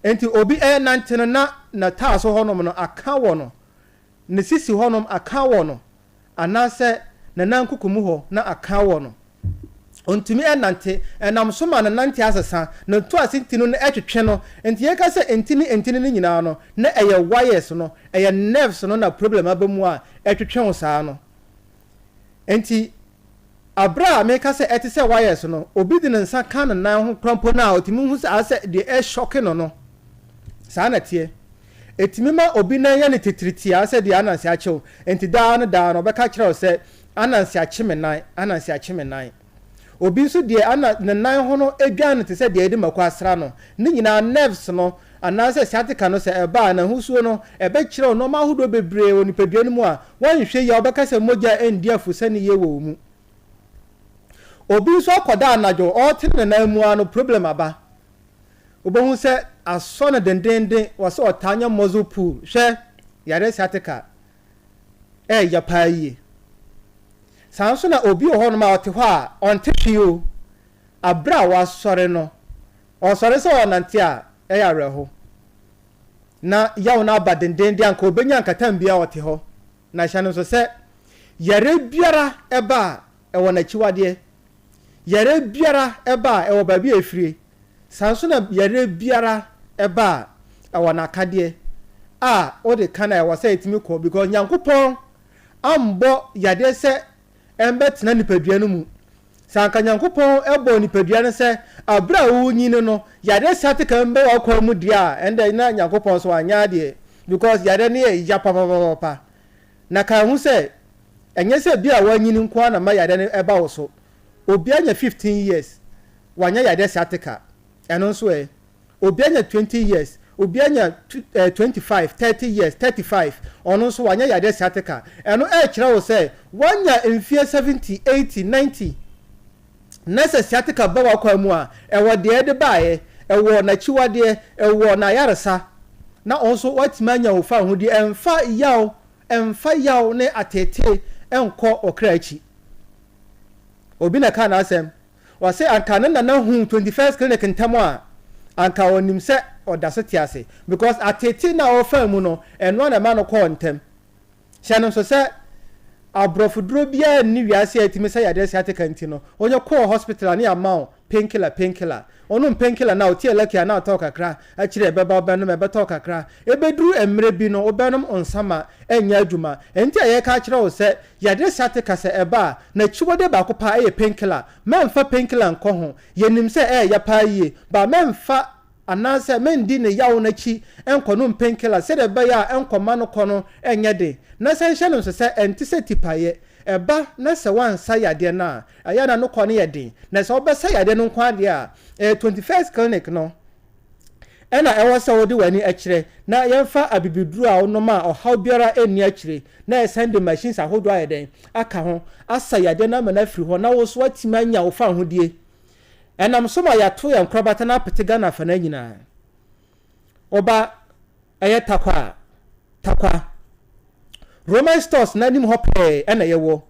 Enti obi ɛrenante no na n'ataaso hɔnom no aka wɔ no, ne sisi hɔnom aka wɔ no, anaasɛ ne nan kuku mu hɔ na aka wɔ no. Ontumi nnante, ɛnam so ma ne nante asesa, ne ntoase ntini no twetwe no. Enti yɛka sɛ ntini ntini no nyinaa no, na ɛyɛ wires no, ɛyɛ nerves no na problem aba mu a ɛtwetwe wo saa no. Enti bere a meka sɛ ɛte sɛ wires no, obi de ne nsa ka ne nan ho koraa mpo no a, otumi hu sɛ ayɛ sɛ deɛ ɛreshock no no. Saa na ɛteɛ. Ɛtumi ma obi nan yɛ no titiritii ayɛ sɛ deɛ ananse akye wo. Enti daa no daa no, ɔbɛka akyerɛ wo sɛ, Ananse akye me nan, ananse akye me nan. Obi nso deɛ ana ne nan ho no dwan no te sɛ deɛ yɛde mako asra no. Ne nyinaa nerves no anaasɛ sciatica no sɛ ɛba a n'ahosuo no ɛbɛkyerɛ wo nnoɔma ahodoɔ bebree wɔ nipadua no mu a woanhwɛ yie a wobɛka sɛ mogya nndi afusane yie wɔ wo mu. Obi nso akɔda anadwo ɔretene ne nan mu ara no problem aba. Wobɛhu sɛ asɔ no dendenden wɔ sɛ ɔtaa nya muscle pull. Hwɛ yareɛ sciatica ɛyɛ paa yie. Saa nso na obi wɔ hɔnom a ɔte hɔ a ɔnte hwee o, aberɛ a wasɔre no, ɔsɔre sɛ ɔrenante a, ɛyɛ awerɛho. Na yaw no aba dendeenden anka ɔbɛnya nkatam biara ɔte hɔ. Na hyɛ no nso sɛ, yareɛ biara ɛba a, ɛwɔ n'akyiwadeɛ. Yareɛ biara ɛba a, ɛwɔ baabi a ɛfire. Saa nso na yareɛ biara ɛba a, ɛwɔ n'akadeɛ a wode ka no a ɛwɔ sɛ ɛtumi kɔ because Nyankopɔn ambɔ yadeɛ sɛ ɛmbɛtena nipadua no mu. Sɛ anka Nyankopɔn bɔɔ nipadua no sɛ aberɛ a worenyini no yadeɛ sciatica mbɛ w'akwan mu deɛ a, ɛndɛ na Nyankopɔn nso wanyɛ adeɛ because yadeɛ no yɛ ya papapapapa. Na kae ho sɛ ɛnyɛ sɛ bi a woanyini nko ara na ma yadeɛ no ɛba wo so. Obi anya 15 years wanya yadeɛ sciatica, ɛno nso ɛ? Obi anya 20 years, obi anya 25, 30 years, 35, ɔno nso wanya yadeɛ sciatica. Ɛno ɛrekyerɛ wo sɛ wanya mfeɛ 70, 80, 90. Na sɛ sciatica ba w'akwan mu a, ɛwɔ deɛ ɛde baeɛ, ɛwɔ n'akyiwadeɛ, ɛwɔ n'ayaresa, na ɔno nso watumi anya wo fawohodie. Ɛmfa yaw, ɛmfa yaw ne ateetee nkɔ ɔkra akyi. Obi na ɛkaa n'asɛm. Ɔse anka ne nana huu 21st clinic ntɛm a, anka ɔnim sɛ ɔda so te ase because ateetee no a ɔfaa mu no, ɛno ara na ɛma no kɔɔ ntɛm. Hyɛ no nso sɛ aborɔfo duro biara nni wiase a ɛtumi sa yadeɛ sciatica nti no, wonya kɔɔ hospital a ne yɛama wo painkiller, painkiller. Wonom painkiller no a, woteɛ lucky a na atɔ wo kakra, akyire ɛbɛba wobɛnom, ɛbɛtɔ wo kakra. Ɛbɛduru mmerɛ bi no wobɛnom nsa ma ɛnyɛ adwuma. Ɛnti a yɛreka akyerɛ wo sɛ Yadeɛ sciatica sɛ ɛba a, n'akyiwadeɛ baako paa yɛ painkiller. Mɛmfa painkiller nkɔ ho. Yɛnim sɛ ɛyɛ ya paa yie, but mɛmfa anaasɛ mɛndi ne yaw no akyi nkɔnom painkiller sɛdeɛ ɛbɛyɛ a ɛnkɔma no kɔ no nyɛ den. Na san hyɛ no nso sɛ ɛnte sɛ tipaeɛ. Ɛba na sɛ woansa yadeɛ no a, ɛyɛ a na no kɔ no yɛ den. Na sɛ wobɛsa yadeɛ no nko ara deɛ a, ɛyɛ 21st clinic no. Ɛna ɛwɔ sɛ wode w'ani kyerɛ na yɛmfa abibiduro a wonom a ɔhaw biara nni akyire na yɛsan de machines ahodoɔ ayɛ dɛn aka ho asa yadeɛ no ama no afiri hɔ na wo nso woatumi anya wo fawohodie. Ɛnam so ma yɛato yɛn nkorabata no apete Ghana afanaa nyinaa. Woba ɛyɛ Tarkwa a, Tarkwa, Roman stores no anim hɔ pɛɛ ɛna yɛwɔ.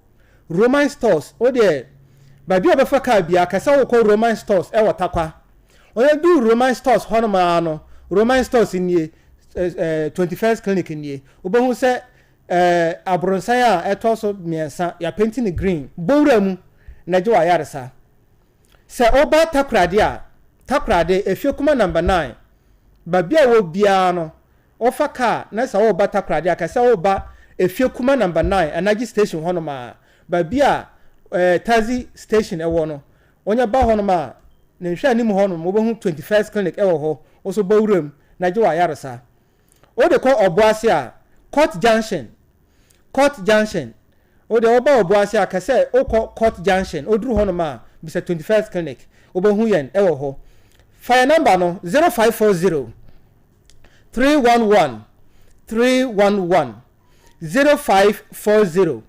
Roman stores, wo deɛ baabi a wobɛfa car biara ka sɛ wokɔ Roman stores ɛwɔ Tarkwa. Ɔyɛ duu Roman stores hɔnom ara no, Roman stores nie, 21st clinic nie. Wobɛhu sɛ abronsan a ɛtɔ so mmiɛnsa, yɛapenti no green. Bɔ wura mu na gye w'ayaresa. Sɛ woba Takoradi a, Takoradi, Efiekuma number 9, baabi a wɔ biara no, Wofa kaa na sɛ woreba Takoradi a, ka sɛ woreba Efie Kuma number 9, Anagye station hɔnom a, baabi a eh, taxi station wɔ no. Wonya ba hɔnom a, ne nhwɛanim hɔnom, wobɛhu 21st clinic wɔ hɔ, wo nso bɔ wuram na gye w'ayaresa. Wode kɔ Ɔboase a, Court Junction, Court Junction, wo deɛ woba Ɔboase a, ka sɛ wokɔ Court Junction, woduru hɔnom a, bisa 21st clinic, wobɛhu yɛn wɔ hɔ. Fa yɛn number no, 0540 311 311 0540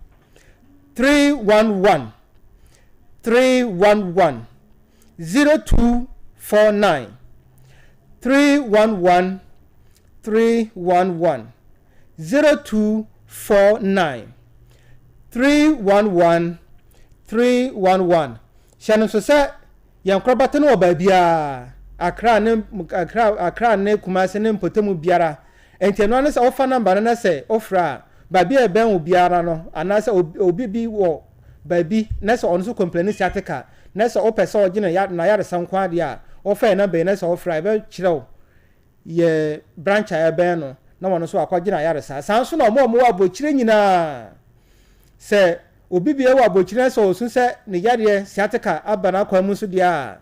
311 311 0249 311 311 0249 311 311 Hyɛ no nso sɛ yɛn nkorabata no wɔ baabiara. Accra ne Accra Accra ne Kumasi ne mpɔtamu biara. Enti ɛno ara ne sɛ wofa number no na sɛ wofrɛ a, baabi a ɛbɛn wo biara no anaasɛ obi bi wɔ baabi na sɛ ɔno nso complaini sciatica na sɛ wopɛ sɛ ɔgye ne n'ayaresa nko ara deɛ a, wofa yɛn number yi na sɛ wofrɛ a yɛbɛkyerɛ wo yɛ branch a ɛbɛn no na wɔn nso akɔgye n'ayaresa. Saa nso na wɔn a wɔwɔ abɔkyire nyinaa, sɛ obi bia wɔ abɔkyire na sɛ ɔsu sɛ ne yareɛ sciatica aba n'akwan mu nso deɛ a,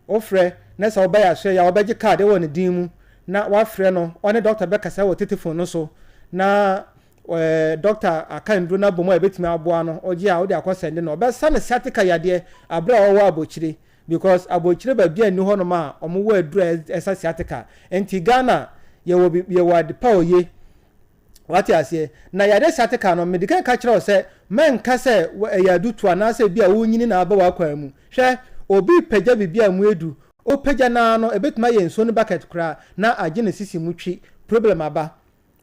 wofrɛ na sɛ ɔba yɛ asoɛeɛ a, wɔbɛgye card wɔ ne din mu na wafrɛ no, ɔne dɔkta bɛkasa wɔ tetefon no so na ɛɛ dɔkta aka nnuro no abom a ɛbɛtumi aboa no, ɔgye a wode akɔ sɛnde no, ɔbɛsa no sciatica yadeɛ aberɛ a ɔwɔ abɔkyire. Because abokyire baabi a nni hɔ nom a ɔmo wɔ aduru a ɛsa sciatica. Nti Ghana yɛwɔ bi yɛwɔ ade pa oye. Wate aseɛ? Na yadeɛ sciatica no mede kan ka kyerɛ wo sɛ mɛnka sɛ ɛyɛ adutoɔ anaasɛ ebi a wonyini na aba w'akwan mu. Hwɛ, obi repagya biribi a mu edu, opagya no ara no ebetumi ayɛ nsuo no bucket koraa na agye ne sisi mu twi, problem aba.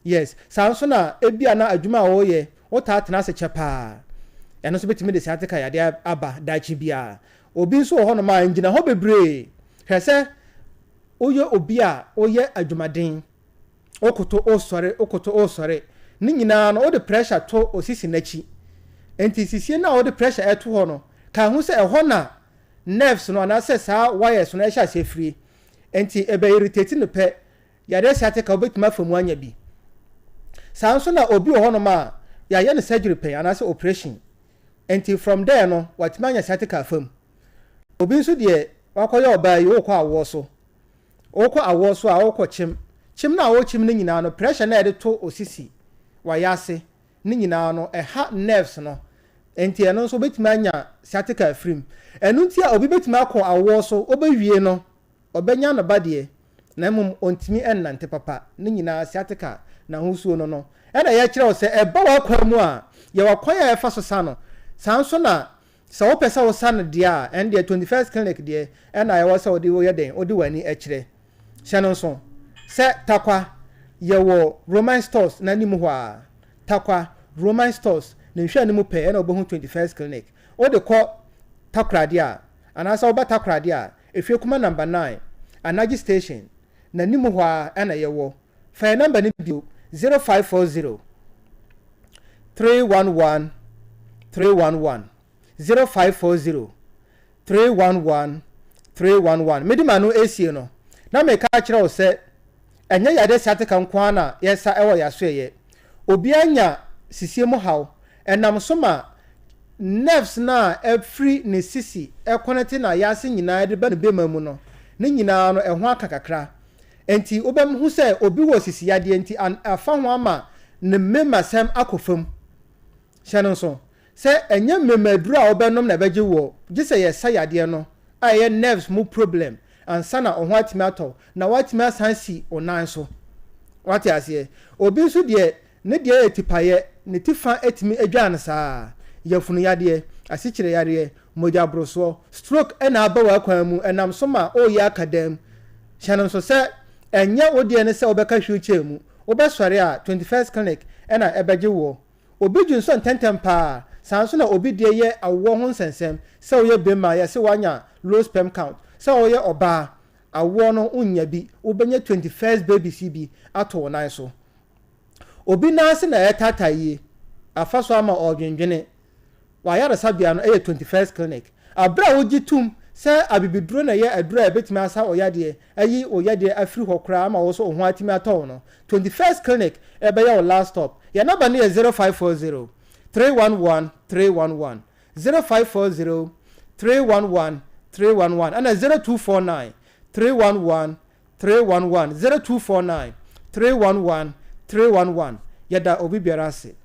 Yes, saa nso na ebia na adwuma a woreyɛ, wotaa tena ase kyɛ paa. Ɛno nso betumi de sciatica yadeɛ aba daakye biara. Obi nso wɔ hɔnom a, ngyina hɔ bebree. Hwɛ sɛ woyɛ obi a woyɛ adwumaden, wokoto wosɔre, wokoto wosɔre. Ne nyinaa no, wode pressure to osisi no akyi. Enti sisie no a wode pressure ɛto hɔ no, ka ho sɛ ɛhɔ na nerves no anaasɛ saa wires no ɛhyɛ aseɛ firie. Enti ɛbɛ irritate no pɛ, Yareɛ sciatica wobɛtumi afa mu anya bi. Saa nso na obi wɔ hɔnom a yɛayɛ no surgery pɛn anaasɛ operation nti from there no watumi anya sciatica afa mu. Obi nso deɛ wakɔyɛ ɔbaa yi wokɔ awoɔ so, wokɔ awoɔ so a wokɔ kyem, kyem no a wokyem no nyinaa no pressure no a yɛde to osisi, wayase ne nyinaa no ɛha nerves no nti ɛno nso wobɛtumi anya sciatica afiri mu. Ɛno nti a obi bɛtumi akɔ awoɔ so wobɛwie no Ɔbɛnya no ba deɛ, na mmom ɔntumi nnante papa. Ne nyinaa sciatica n'ahosuo no no. Ɛna yɛkyerɛ wo sɛ ɛba w'akwan mu a, yɛwɔ kwan a yɛfa so sa no. Saa nso na sɛ wopɛ sɛ wosa no deɛ a, ɛndeɛ 21st Clinic deɛ ɛna ɛwɔ sɛ wode woyɛ dɛn, wode w'ani kyerɛ. Hyɛ no nso sɛ Tarkwa yɛwɔ Roman Stores no anim hɔ ara. Tarkwa, Roman Stores ne nhwɛanimu pɛɛ ɛna wobɛhu 21st Clinic. Wode kɔ Takoradi a, anaasɛ woba Takoradi a, Efie-Kuma number nine, Anagye station, n'anim hɔ ara na yɛwɔ. Fa yɛn number no bio, 0540 311 311, 0540 311 311. Mede m'ano resie no, na mereka akyerɛ wo sɛ ɛnyɛ yadeɛ sciatica nko ara na yɛsa wɔ yɛn asoɛeɛ. Obiara nya sisie mu haw, ɛnam so ma nerves no a ɛfiri ne sisi kɔnɛte n'ayaase nyinaa de ba ne bɛma mu no, ne nyinaa no ɛho aka kakra. Enti wobɛhu sɛ obi wɔ sisi yadeɛ nti afa ho ama ne mmemasɛm akɔ fam. Hyɛ no nso sɛ ɛnyɛ mmema aduro a wobɛnom na ɛbɛgye woɔ, gye sɛ yɛsa yadeɛ no a ɛyɛ nerves mu problem ansa na wo ho atumi atɔ wo na woatumi asan asi wo nan so. Wate aseɛ? Obi nso deɛ, ne deɛ yɛ tipaeɛ, ne ti fa tumi dwan no saa. Yafunu yadeɛ, asikyire yareɛ, mogya borosoɔ, stroke na aba w'akwan mu, ɛnam so ma woreyɛ aka dan mu. Hyɛ no nso sɛ ɛnyɛ wo deɛ ne sɛ wobɛka wheelchair mu, wobɛsɔre a 21st Clinic na ɛbɛgye woɔ. Obi dwensɔ ntɛntɛm paa, saa nso na obi deɛ yɛ awoɔ ho nsɛnsɛm, sɛ woyɛ bema a yɛse woanya low sperm count, sɛ woyɛ ɔbaa awoɔ no wonnya bi, wobɛnya 21st babies yi bi ato wo nan so. Obi nan ase na ɛretaataa yie, afa so ama ɔredwendwene, W'ayaresabea no yɛ 21st Clinic. Bere a wogye tom sɛ abibiduro na ɛyɛ aduro a ɛbɛtumi asa wo yadeɛ, ayi wo yadeɛ afiri hɔ koraa ama wo nso wo ho atumi atɔ wo no, 21st Clinic bɛyɛ wo last stop. Yɛn nɔba no yɛ 0540 311 311, 0540 311 311, ɛna 0249 311 311, 0249 311 311. Yɛda obi biara ase.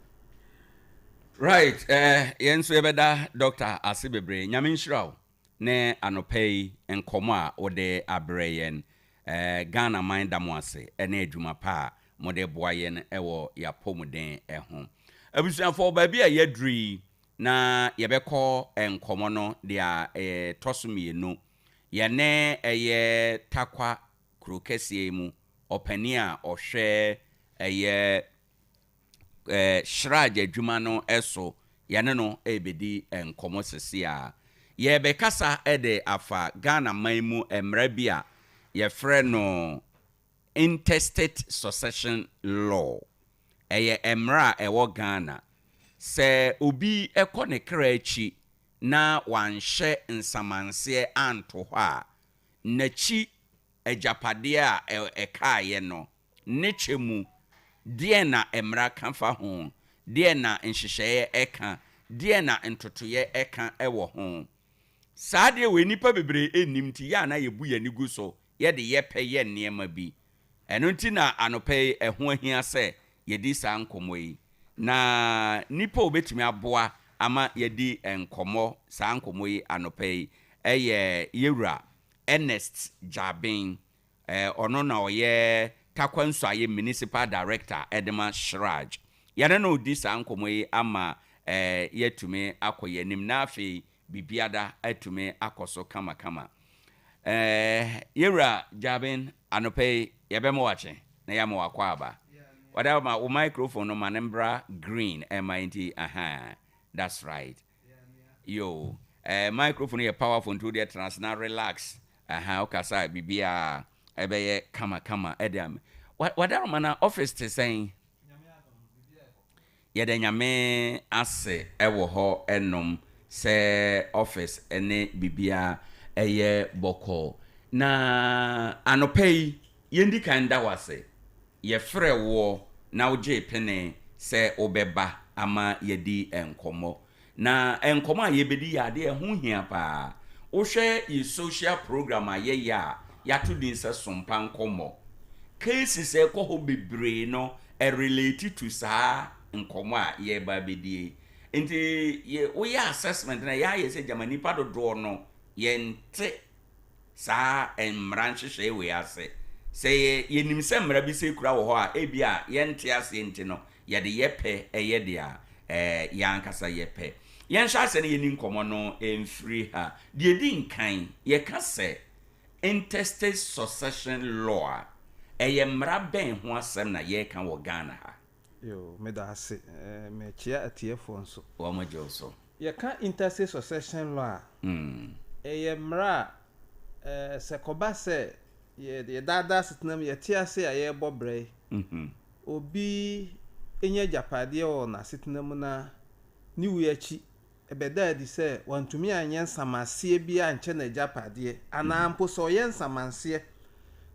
Right eh, yɛn nso yɛbɛda doctor ase bebree. Nyame nhyira wo ne anɔpa yi nkɔmmɔ a wode abrɛ yɛn. Eh, Ghana man da mo ase ne adwuma pa a mode boa yɛn wɔ yɛapɔmuden ho. Abusuafoɔ, baabi a yɛaduru yi na yɛbɛkɔ nkɔmmɔ no deɛ ɛtɔ so mmienu. Yɛne ɛyɛ Tarkwa kuro kɛseɛ yi mu ɔpanin a ɔhwɛ ɛyɛ Shraj adwuma no so, yɛne no rebɛdi nkɔmmɔ sɛsi ara. Yɛrebɛkasa de afa Ghana man mu mmara bi a Yɛfrɛ no Intestate Succession Law. Ɛyɛ mmara a ɛwɔ Ghana. Sɛ obi kɔ ne kra akyi na wanhyɛ nsamanseɛ anto hɔ a, n'akyi agyapadeɛ a ɛkaeɛ no, ne kyɛ mu, deɛn na mmara ka fa ho? Deɛn na nhyehyɛeɛ ka? Deɛn na ntotoeɛ ka wɔ ho? Saa adeɛ wei nnipa bebree nnim nti yɛ a na yɛbu yɛn ani gu so, yɛde yɛ pɛ yɛ nneɛma bi. Ɛno nti na anɔpa yi ɛho ahia sɛ yɛdi saa nkɔmmɔ yi. Na nipa a ɔbɛtumi aboa ama yɛadi nkɔmmɔ, saa nkɔmmɔ yi anɔpa yi yɛ Yɛwura Ernest Gyabeng. Ɔno na ɔyɛ Tarkwa Nsuaye Municipal Director de ma CHRAJ. Yɛne no redi saa nkɔmmɔ yi ama yɛatumi akɔ yɛn anim na afei biribiara atumi akɔ so kamakama. Yɛwura Gyabeng, anɔpa yi yɛbɛma wo akye na yɛama wo akwaaba. Wada ma wo microphone no ma no mbra green ɛma nti ahaa that's right. Yoo eh microphone no yɛ powerful nti wodeɛ tena ase na relax ahaa wokasa a biribiara ɛbɛyɛ kama kama ɛde ama. Wadaroma na office te sɛn? Yɛda Nyame ase wɔ hɔ nom sɛ office ne biribiara ɛyɛ bɔkɔɔ. Na anɔpa yi yɛndi kan nda wo ase. Yɛfrɛɛ woɔ na wogyee pene sɛ wobɛba ama yɛadi nkɔmmɔ. Na nkɔmmɔ a yɛbɛdi yɛ adeɛ a ɛho hia paa. Wohwɛ yɛ social program a yɛyɛ a yɛato din sɛ Sompa Nkɔmmɔ. Cases a ɛkɔ hɔ bebree no, ɛ relate to saa nkɔmmɔ a yɛreba abɛdie yi. Nti yɛ woyɛ assessment no a, ɛyɛ ayɛ sɛ gyama nnipa dodoɔ no yɛnte saa mmara nhyehyɛe wei ase. Sɛ yɛnim sɛ mmara bi sei kura wɔ hɔ a, ebia yɛnte aseɛ nti no, yɛde yɛ pɛ yɛ deɛ yɛn ankasa yɛpɛ. Yɛnhyɛ aseɛ na yɛnni nkɔmmɔ no mfiri ha. Deɛ ɛdi nkan, yɛka sɛ intestate succession law a, ɛyɛ mmara bɛn ho asɛm na yɛreka wɔ Ghana ha? Yoo, meda ase. Mekyea atiefoɔ nso. Wɔn gye wo so. Yɛka intestate succession law a, ɛyɛ mmara a sɛ ɛkɔba sɛ yɛ daa daa asetena mu yɛte ase a yɛrebɔ bra yi, obi nya agyapadeɛ wɔ n'asetena mu na ne wuo akyi ɛbɛda adi sɛ wantumi anyɛ nsamaseɛ biara ankyɛ n'agyapadeɛ anaa mpo sɛ ɔyɛ nsamanseɛ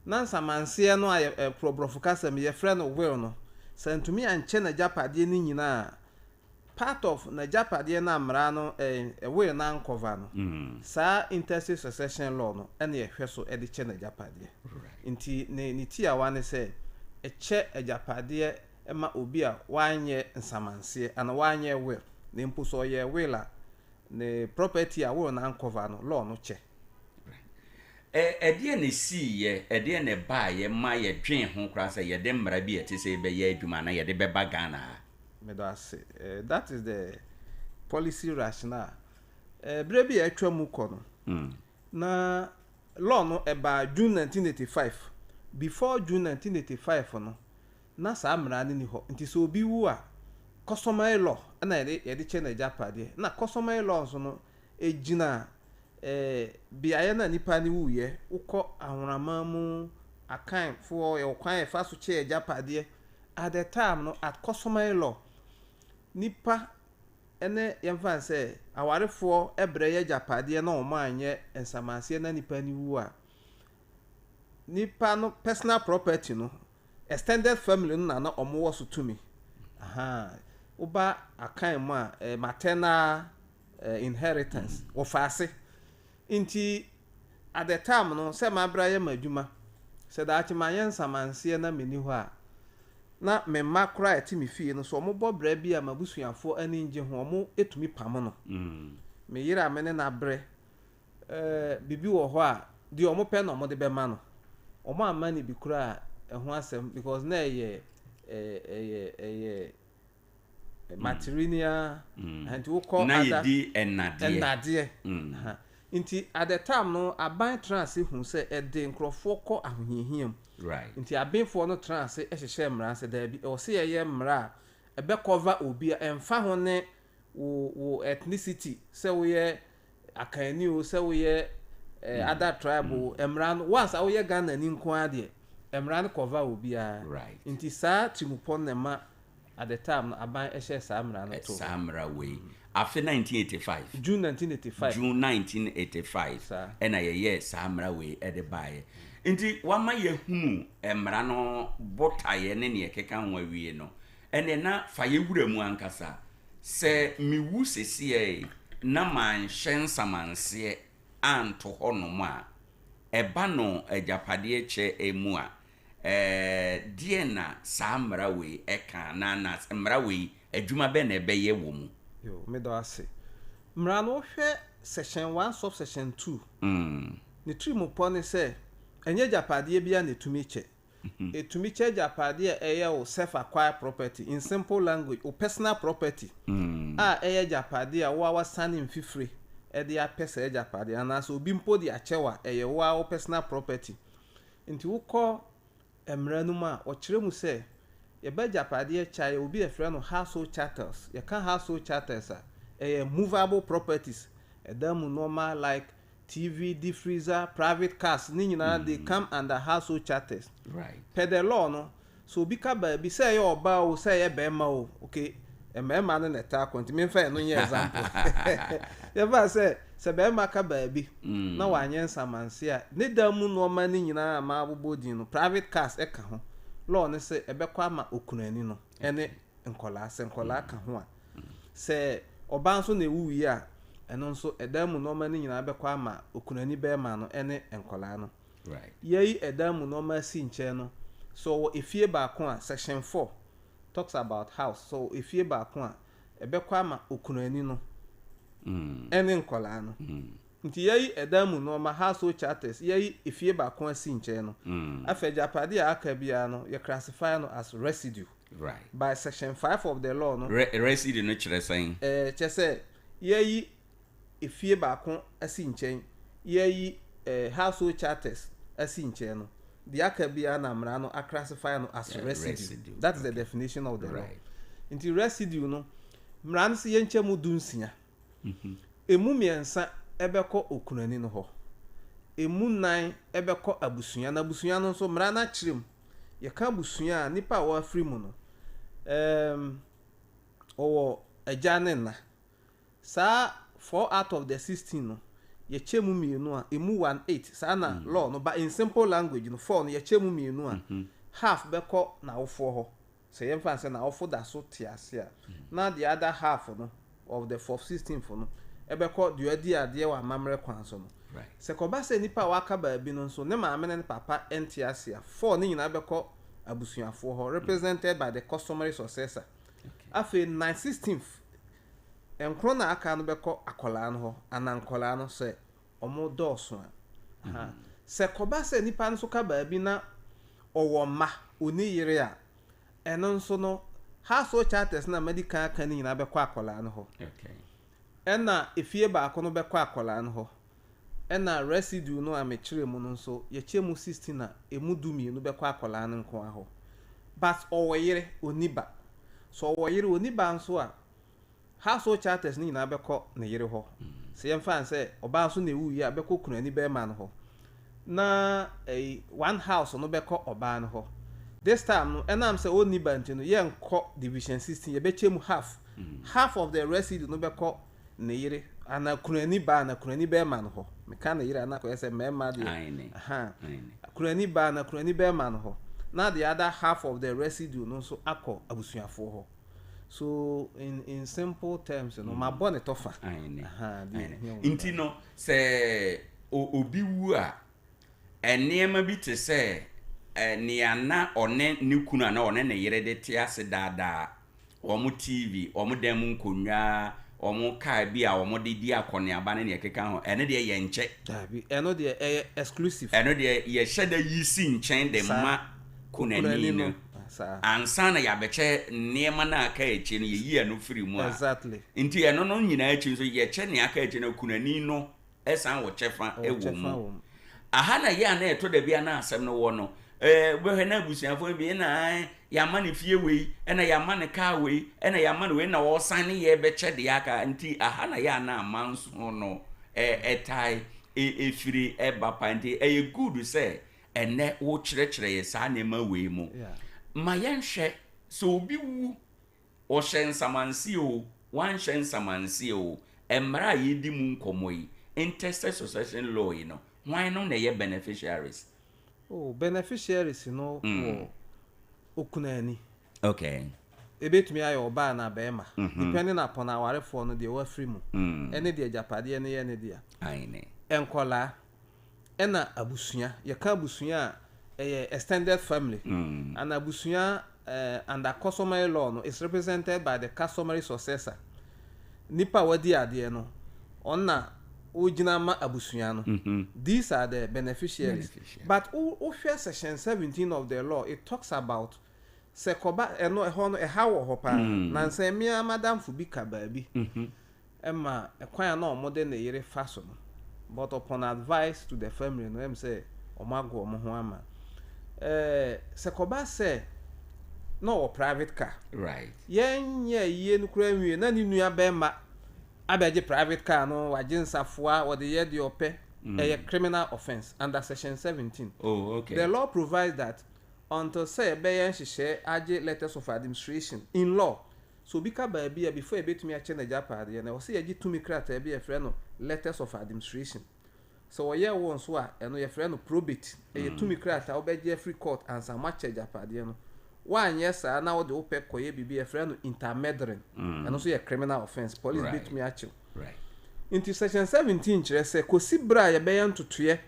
na nsamanseɛ no a yɛ borɔfo kasa mu yɛfrɛ no will no, sɛ antumi ankyɛ n'agyapadeɛ no nyinaa a, part of n'agyapadeɛ no a mmara no ɛɛ will no ankɔva no, saa intestate succession law no na ɛhwɛ so de kyɛ n'agyapadeɛ. Nti ne ne tiawa ne sɛ, ɛkyɛ agyapadeɛ ma obi a wanyɛ nsamanseɛ anaa wanyɛ will, na mpo sɛ ɔyɛɛ will a, ne property a will no ankɔva no, law no kyɛ. Ɛdeɛn na ɛsiiɛ, ɛdeɛn na ɛbaeɛ ma yɛdwen ho koraa sɛ yɛde mmara bi a ɛte sei bɛyɛ adwuma anaa yɛde bɛba Ghana ha? Meda ase. That is the policy rationale. Berɛ bi a atwa mu kɔ no, na law no ɛbaa June 1985. Before June 1985 no, na saa mmara no nni hɔ. Nti sɛ obi wu a, customary law na yɛde yɛde kyɛ n'agyapadeɛ. Na customary law nso no, ɛgyina beaeɛ no a nipa no wuiɛ. Wokɔ Ahoraman mu, Akanfoɔ, yɛwɔ kwan a yɛfa so kyɛ agyapadeɛ. At the time no, at customary law, nipa ne yɛmfa no sɛ awarefoɔ brɛ yɛ agyapadeɛ na wɔn anyɛ nsamanseɛ na nipa no wu a, nipa no personal property no, extended family no na na wɔn wɔ so tumi. Ahaa. Woba Akan mu a, eh, maternal eh, inheritance, wɔfa ase. Nti at the time no, sɛ mabra yɛ m'adwuma, sɛ daakye manyɛ nsamanseɛ na menni hɔ a, na me mma koraa a ɛte me fie no, sɛ wɔbɔ bra bi a m'abusuafoɔ ani nnye ho a, wɔtumi pamo no. Me yere a me ne no abrɛ, eh, biribi wɔ hɔ a, deɛ wɔpɛ na wɔde bɛma no. Wɔamma no bi koraa a, ɛho asɛm because na ɛyɛ, eh, ɛyɛ, ɛyɛ matrilineal nti wokɔ na yɛdi nnadeɛ nnadeɛ mm. Nti at the time no aban tena ase hu sɛ ɛde nkurɔfoɔ kɔ ahohiahia mu right. Nti abenfoɔ no tena ase hyehyɛ mmara sɛ daabi, ɛwɔ sɛ yɛyɛ mmara a ɛbɛkɔva obi a ɛmfa ho ne wo wo ethnicity, sɛ woyɛ Akanni o, sɛ woyɛ Other tribe o, mmara no, once a woyɛ Ghanani nko ara deɛ, mmara no cover obiara. Nti saa tirimupɔ no na ɛma at the time no aban hyɛɛ saa mmara no too hɔ. Saa mmara wei, afe 1985. June 1985. June 1985 Saa. ɛna yɛyɛɛ saa mmara wei de baeɛ. Nti wama yɛahunu mmara no botaeɛ ne deɛ ɛkeka ho awie no, ɛnneɛ na fa yɛ wura mu ankasa. Sɛ mewu seseɛ na manhyɛ nsamanseɛ anto hɔnom a, ɛba no agyapadeɛ kyɛ mu a, Ɛɛ, deɛn na saa mmara wei ka anaa na mmara wei adwuma bɛn na ɛbɛyɛ wɔ mu? Yo, meda wo ase. Mmara no, wohwɛ section one subsection two, ne tirimupɔ ne sɛ, ɛnyɛ agyapadeɛ biara na ɛtumi kyɛ. Ɛtumi kyɛ agyapadeɛ a ɛyɛ wo self acquired property, in simple language, wo personal property a ɛyɛ agyapadeɛ a wo ara woasane mfifire de apɛ saa agyapadeɛ no, anaasɛ obi mpo de akyɛ wo a, ɛyɛ wo ara wo personal property. Nti wokɔ mmara no mu a, wɔkyerɛ mu sɛ, yɛba agyapadeɛ kyɛ a, yɛwɔ bi a yɛfrɛ no household chattels. Yɛka household chattels a, ɛyɛ movable properties, ɛdan mu nnoɔma like TV, deep freezer, private cars, ne nyinaa they come under household chattels. Per the law no, Sɛ obi ka baabi, sɛ ɛyɛ ɔbaa o, sɛ ɛyɛ barima o, okay, mmarima no na ɛtaa kɔ, nti memfa ɛno nyɛ example. Yɛmfa sɛ, sɛ barima ka baabi na wanyɛ nsamanse a, ne dan mu nnoɔma no nyinaa a mabobɔ din no, private cars ka ho, law no se ɛbɛkɔ ama okunani no ne nkwadaa, sɛ nkwadaa ka ho a. Sɛ ɔbaa nso na ɛwuiɛ a, ɛno nso ɛdan mu nnoɔma no nyinaa bɛkɔ ama okunani barima no ne nkwadaa no. Yɛayi ɛdan mu nnoɔma asi nkyɛn no, sɛ ɔwɔ efie baako a, section 4 talks about house, sɛ ɔwɔ efie baako a, ɛbɛkɔ ama okunani no ɛne nkwadaa no. Nti yɛayi ɛdan mu nnoɔma, household chattels, yɛayi efie baako asi nkyɛn no, afei agyapadeɛ a aka biara no, yɛ classify no as residue. By section 5 of the law no. Residue no kyerɛ sɛn? Ɛɛ, kyerɛ sɛ yɛayi efie baako asi nkyɛn, yɛayi household chattels asi nkyɛn no, deɛ aka biara na mmara no aclassify no as residue. That is the definition of the law. Nti residue no, mmara no sɛ yɛnkyɛ mu 16. Emu mmiɛnsa bɛkɔ okunani no hɔ, emu nnan bɛkɔ abusua, na abusua no nso mmara no akyerɛ mu. Yɛka abusua a, nnipa a wɔafiri mu no, um, wɔwɔ agya ne nna. Saa four out of the 16 no, yɛkyɛ mu mmienu a, ɛmu one eight. Saa na law no, but in simple language no, four no yɛkyɛ mu mmienu a, half bɛkɔ n'awofoɔ hɔ. Sɛ yɛmfa no sɛ n'awofo da so te ase a, na the other half no of the fourth sixteenth no ɛbɛkɔ deɛ ɔadi adeɛ wɔ amammerɛ kwan so no. Sɛ kɔba sɛ nipa a waka baabi no nso ne maame ne ne papa nte ase a, four no nyinaa bɛkɔ abusuafoɔ hɔ represented by the customary successor. Afei nine sixteenth nkron na aka no bɛkɔ akwadaa no hɔ anaa nkwadaa no sɛ wɔn dɔɔso a. Aha. Sɛ kɔba sɛ nipa no nso ka baabi na ɔwɔ mma, ɔnni yere a, ɛno nso no, household chattels no a madi kan aka no nyinaa bɛkɔ akwadaa no hɔ. Ɛna efie baako no bɛkɔ akwadaa no hɔ. Ɛna residue no a mekyerɛɛ mu no nso, yɛkyɛ mu 16 a, ɛmu 12 bɛkɔ akwadaa no nko ara hɔ. But ɔwɔ yere, ɔnni ba. Sɛ ɔwɔ yere, ɔnni ba nso a, household chattels no nyinaa bɛkɔ ne yere hɔ. Sɛ yɛmfa no sɛ ɔbaa nso na ɛwuiɛ a, bɛkɔ kunani barima no hɔ. Na ɛyi, one house no bɛkɔ ɔbaa no hɔ. This time no, ɛnam sɛ ɔnni ba nti no, yɛnkɔ division 16, yɛbɛkyɛ mu half. Half of the residue no bɛkɔ ne yere anaa kunani baa anaa kunani barima no hɔ. Meka ne yere a, na akɔyɛ sɛ mmarima deɛ. Ahaa. Kunani baa anaa kunani barima no hɔ. Na the other half of the residue no nso akɔ abusuafoɔ hɔ. So in in simple terms no, mabɔ ne tɔfa. Ahaa, deɛ ɛhia wɔ mu Nti no, sɛ obi wu a, nneɛma bi te sɛ nea na ɔne ne kunu anaa ɔne ne yere de te ase daadaa, wɔn TV, wɔn dan mu nkonnwa, wɔn kaa bi a wɔde di akɔneaba ne nea ɛkeka ho, ɛno deɛ yɛnkyɛ. Daabi, ɛno deɛ ɛyɛ exclusive. Ɛno deɛ yɛhyɛ da yi si nkyɛn de ma kunani no ansa na yɛabɛkyɛ nneɛma no a aka akyi no, yɛyi ɛno firi mu a. Exactly. Nti ɛno no nyinaa akyi nso, yɛkyɛ nea aka akyi no, kunani no san wɔ kyɛfa wɔ mu. Aha na yɛ a na ɛtɔ da bi a na asɛm no wɔ no. Ɛɛ wobɛhwɛ na abusuafoɔ no bi ɛna ae yɛama no fie wei ɛna yɛama no kaa wei ɛna yɛama no wei na wɔsan ne yɛ bɛkyɛ deɛ aka nti aha na yɛ a na amanso no ɛtae. ɛfiri ɛba pa nti ɛyɛ good sɛ ɛnɛ wokyerɛkyerɛ yɛ saa nneɛma wei mu. Ma yɛnhwɛ sɛ obi wu, ɔhyɛ nsamanseɛ o, wanhyɛ nsamanseɛ o, mmara a yɛdi mu nkɔmmɔ yi, intestate succession law yi no, hwan no na ɛyɛ beneficiaries? Oh, beneficiaries no wɔ okunani. Ebetumi ayɛ ɔbaa anaa barima, depending upon awarefoɔ no deɛ wafiri mu, ɛne deɛ agyapadeɛ no yɛ ne dea. Nkwadaa, ɛna abusua. Yɛka abusua a, ɛyɛ extended family. And abusua under customary law no is represented by the customary successor. Nipa a wadi adeɛ no, ɔno na ɔgyina ma abusua no. These are the beneficiaries. But wohwɛ section 17 of the law, it talks about sɛ kɔba ɛno ɛhɔ no ɛha wɔ hɔ paa. Nansa mmea madamfo bi ka baabi ɛma ɛkwan a na wɔde ne yere fa so no, but upon advice to the family no, ɛm sɛ wɔn ago wɔn ho ama sɛ kɔba sɛ na ɔwɔ private car. Yɛn nyɛ yie no koraa nwie na ne nua bɛrima abɛgye private car no, wagye nsafoa, wɔde yɛ deɛ ɔpɛ. Ɛyɛ criminal offence under section 17. The law provides that until sɛ yɛbɛyɛ nhyehyɛ agye letters of administration in law, so obi ka baabi a, before yɛbɛtumi akyɛ n'agyapadeɛ no, ɛwɔ sɛ yɛgye tumi krataa bi a yɛfrɛ no letters of administration. Sɛ wɔyɛ wo nso a, ɛno yɛfrɛ no probate. Ɛyɛ tumi krataa wobɛgye afiri court ansa moakyɛ agyapadeɛ no. Woanyɛ saa na wode wo pɛ kɔyɛ biribi, yɛfrɛ no intermeddling. Ɛno nso yɛ criminal offence, police bɛtumi akyew. Nti section 17 kyerɛ sɛ kɔsi berɛ a yɛbɛyɛ ntotoeɛ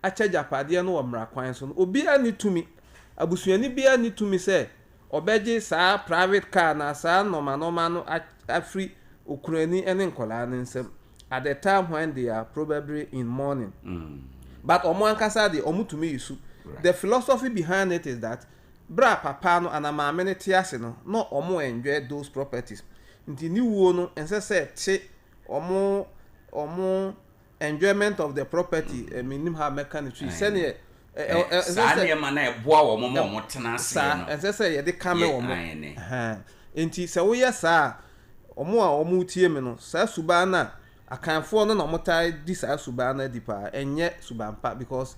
akyɛ agyapadeɛ no wɔ mmara kwan so no, obiara nni tumi, abusuani biara nni tumi sɛ ɔbɛgye saa private car na saa nɔɔma nɔɔma no afiri okunani ne nkɔlaa no nsam at the time when they are probably in mourning. But ɔmo ankasa deɛ, ɔmo tumi yi su. The philosophy behind it is that berɛ a papa no anaa maame no te ase no, na ɔmo enjoy those properties. Nti ne wuo no, ɛnsɛ sɛ te ɔmo enjoyment of the property. Menim ha mɛka ne twi sɛneɛ saa nneɛma na ɛboa wɔn ma wɔn tena ase no, ɛnsɛ sɛ yɛde kame wɔn. Nti sɛ woyɛ saa a, wɔn a wɔn tie mi no, saa suban no a Akanfoɔ no na wɔn taa di saa suban no adi paa, ɛnyɛ suban pa, because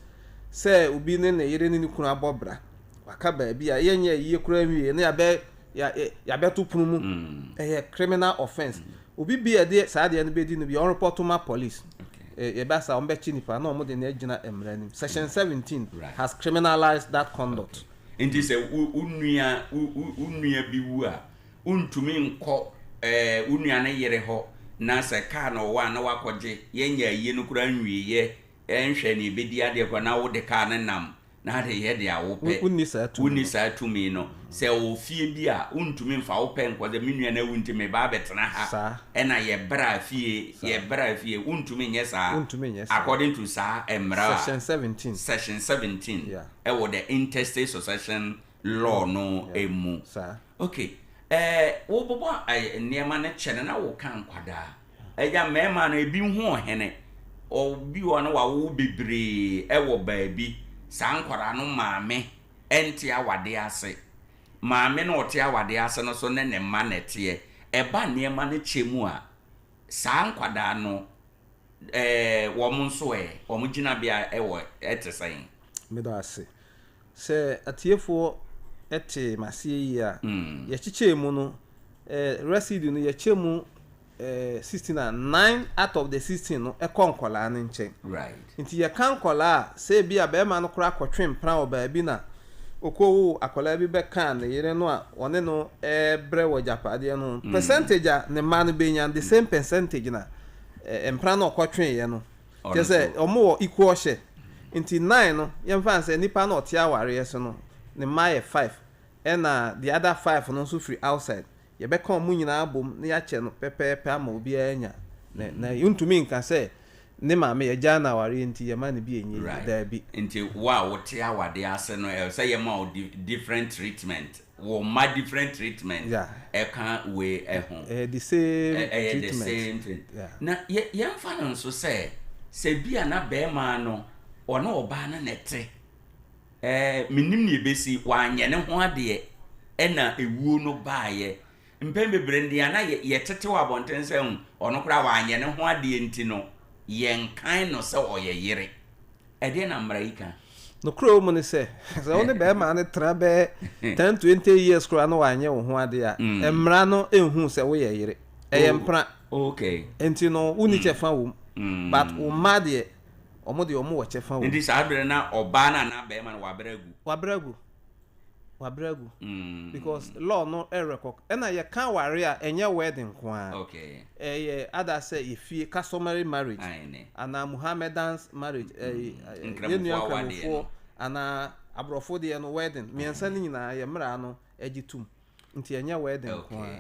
sɛ obi ne ne yere ne ne kunu abɔ bra, waka baabi a yɛnyɛ yie koraa nwie na yɛabɛ yɛabɛto pono mu, ɛyɛ criminal offence. Obi bi a ɛde saa adeɛ no bɛdi no bi, ɔrepɔto ma police, yɛba saa, wɔn bɛkye nipa na wɔn de no agyina mmara anim. Section 17 has criminalized that conduct. Nti sɛ wo nua bi wu a, wontumi nkɔ wo nua no yere hɔ na sɛ kaa na ɔwɔ a na wakɔgye. Yɛnyɛ ayie no koraa nwieɛ, ɛnhwɛ ne ɛbɛdi adeɛ koraa na wode kaa no nam na ade yɛ de a wopɛ. Wonni saa tumi. Wonni saa tumi no. Sɛ wɔ fie bi a, wontumi mfa wopɛ nkɔ sɛ me nua no awu nti meba abɛtena ha ɛna yɛbra fie, yɛbra fie, wontumi nyɛ saa. Wontumi nyɛ saa. According to saa mmara a section 17. Section 17 ɛwɔ the intestate succession law no emu. Okay, wobobɔ nneɛma no kyɛ no na woka nkwadaa ɛgya mmarima no ebi ho ɔhene obi wɔ no wawo bebree ɛwɔ baabi, saa nkwadaa no maame ɛnte awade ase, maame no ɔte awade ase no so ne ne mma na ɛteɛ. Ɛba nneɛma no kyɛ mu a, saa nkwadaa no wɔn nso wɔn gyinabea ɛwɔ ɛte sɛn? Meda ase. Sɛ atiefoɔ te m'aseɛ yie a, yɛkyekyɛɛ mu no, residue no yɛkyɛ mu 16 a, 9 out of the 16 no ɛkɔ nkɔlaa no nkyɛn. Nti yɛka nkɔlaa a, sɛ ebi a bɛrima no koraa kɔtwe mpena wɔ baabi na okɔwo akɔlaa bi bɛka ne yere no a ɔne no ɛɛbrɛ wɔ agyapadeɛ no ho, percentage a ne mma no bɛnya, the same percentage na mpena no ɔkɔtweeɛ no, kyerɛ sɛ ɔmo wɔ equal share. Nti 9 no, yɛmfa sɛ nipa no ɔte awareɛ so no ne mma yɛ 5, ɛna the other 5 no nso firi outside, yɛbɛka ɔmo nyinaa bom na yɛakyɛ no pɛpɛɛpɛ ama obiara anya na ntumi nka sɛ ne maame yɛgyaa no awareɛ nti yɛma no bi ɛnyɛ yie. Daabi. Nti wo a wote awade ase no, ɛwɔ sɛ yɛma wo different treatment, wo ma different treatment ɛka wei ɛho. Ɛyɛ the same ɛyɛ the treatment. Same thing. Na yɛmfa no nso sɛ bi a na bɛrima no ɔne ɔbaa no na ɛte, menim ne ɛbɛsi wanyɛ ne ho adeɛ ɛna ewuo no baayɛ. Mpɛn bebree no deɛ na yɛtete wɔ abɔnten sɛ ɔno koraa wanyɛ ne ho adeɛ nti no. yɛnkan no sɛ ɔyɛ yere. Ɛdeɛn na mmara yi ka? Nokorɛ wɔ mu ne sɛ, sɛ wo ne barima no tra bɛyɛ ten, 20 years koraa na wanyɛ wo ho adeɛ a, mmara no nhu sɛ woyɛ yere. Ɛyɛ mpena. Nti no, wonni kyɛfa wɔ mu. But wo mma deɛ, wɔn deɛ wɔn wɔ kyɛfa wɔ mu. Nti saa berɛ no na ɔbaa no anaa barima no wabrɛ agu? Wabrɛ agu. Wabrɛ agu. Because law no rekɔ, ɛna yɛka aware a, ɛnyɛ wedding nko ara. Ɛyɛ ada sɛ efie, customary marriage, anaa Muhammedans marriage, ɛyɛ yɛn nua Nkramofoɔ anaa aborɔfo deɛ no wedding. Mmiɛnsa no nyinaa yɛn mmara no gye tom. Nti ɛnyɛ wedding nko ara.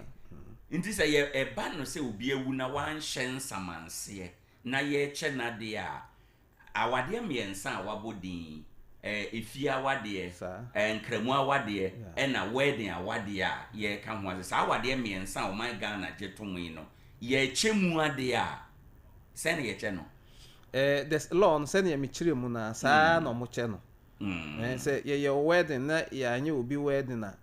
Nti sɛ yɛ ɛba no sɛ obi awu na wanhyɛ nsamanseɛ na yɛrekyɛ n'adeɛ a, Awadeɛ mmiɛnsa a wabɔ din yi, ɛɛ efie awadeɛ, ɛɛ nkramu awadeɛ, ɛna wedding awadeɛ a yɛreka ho asɛm. Saa awadeɛ mmiɛnsa a ɔman Ghana gye tom yi no, yɛrekyɛ mu adeɛ a, sɛn na yɛkyɛ no? Ɛɛ the law no sɛdeɛ mekyerɛ mu no ara, saa ara na wɔkyɛ no. Ɛɛ sɛ yɛyɛ wo wedding na yɛanyɛ obi wedding a,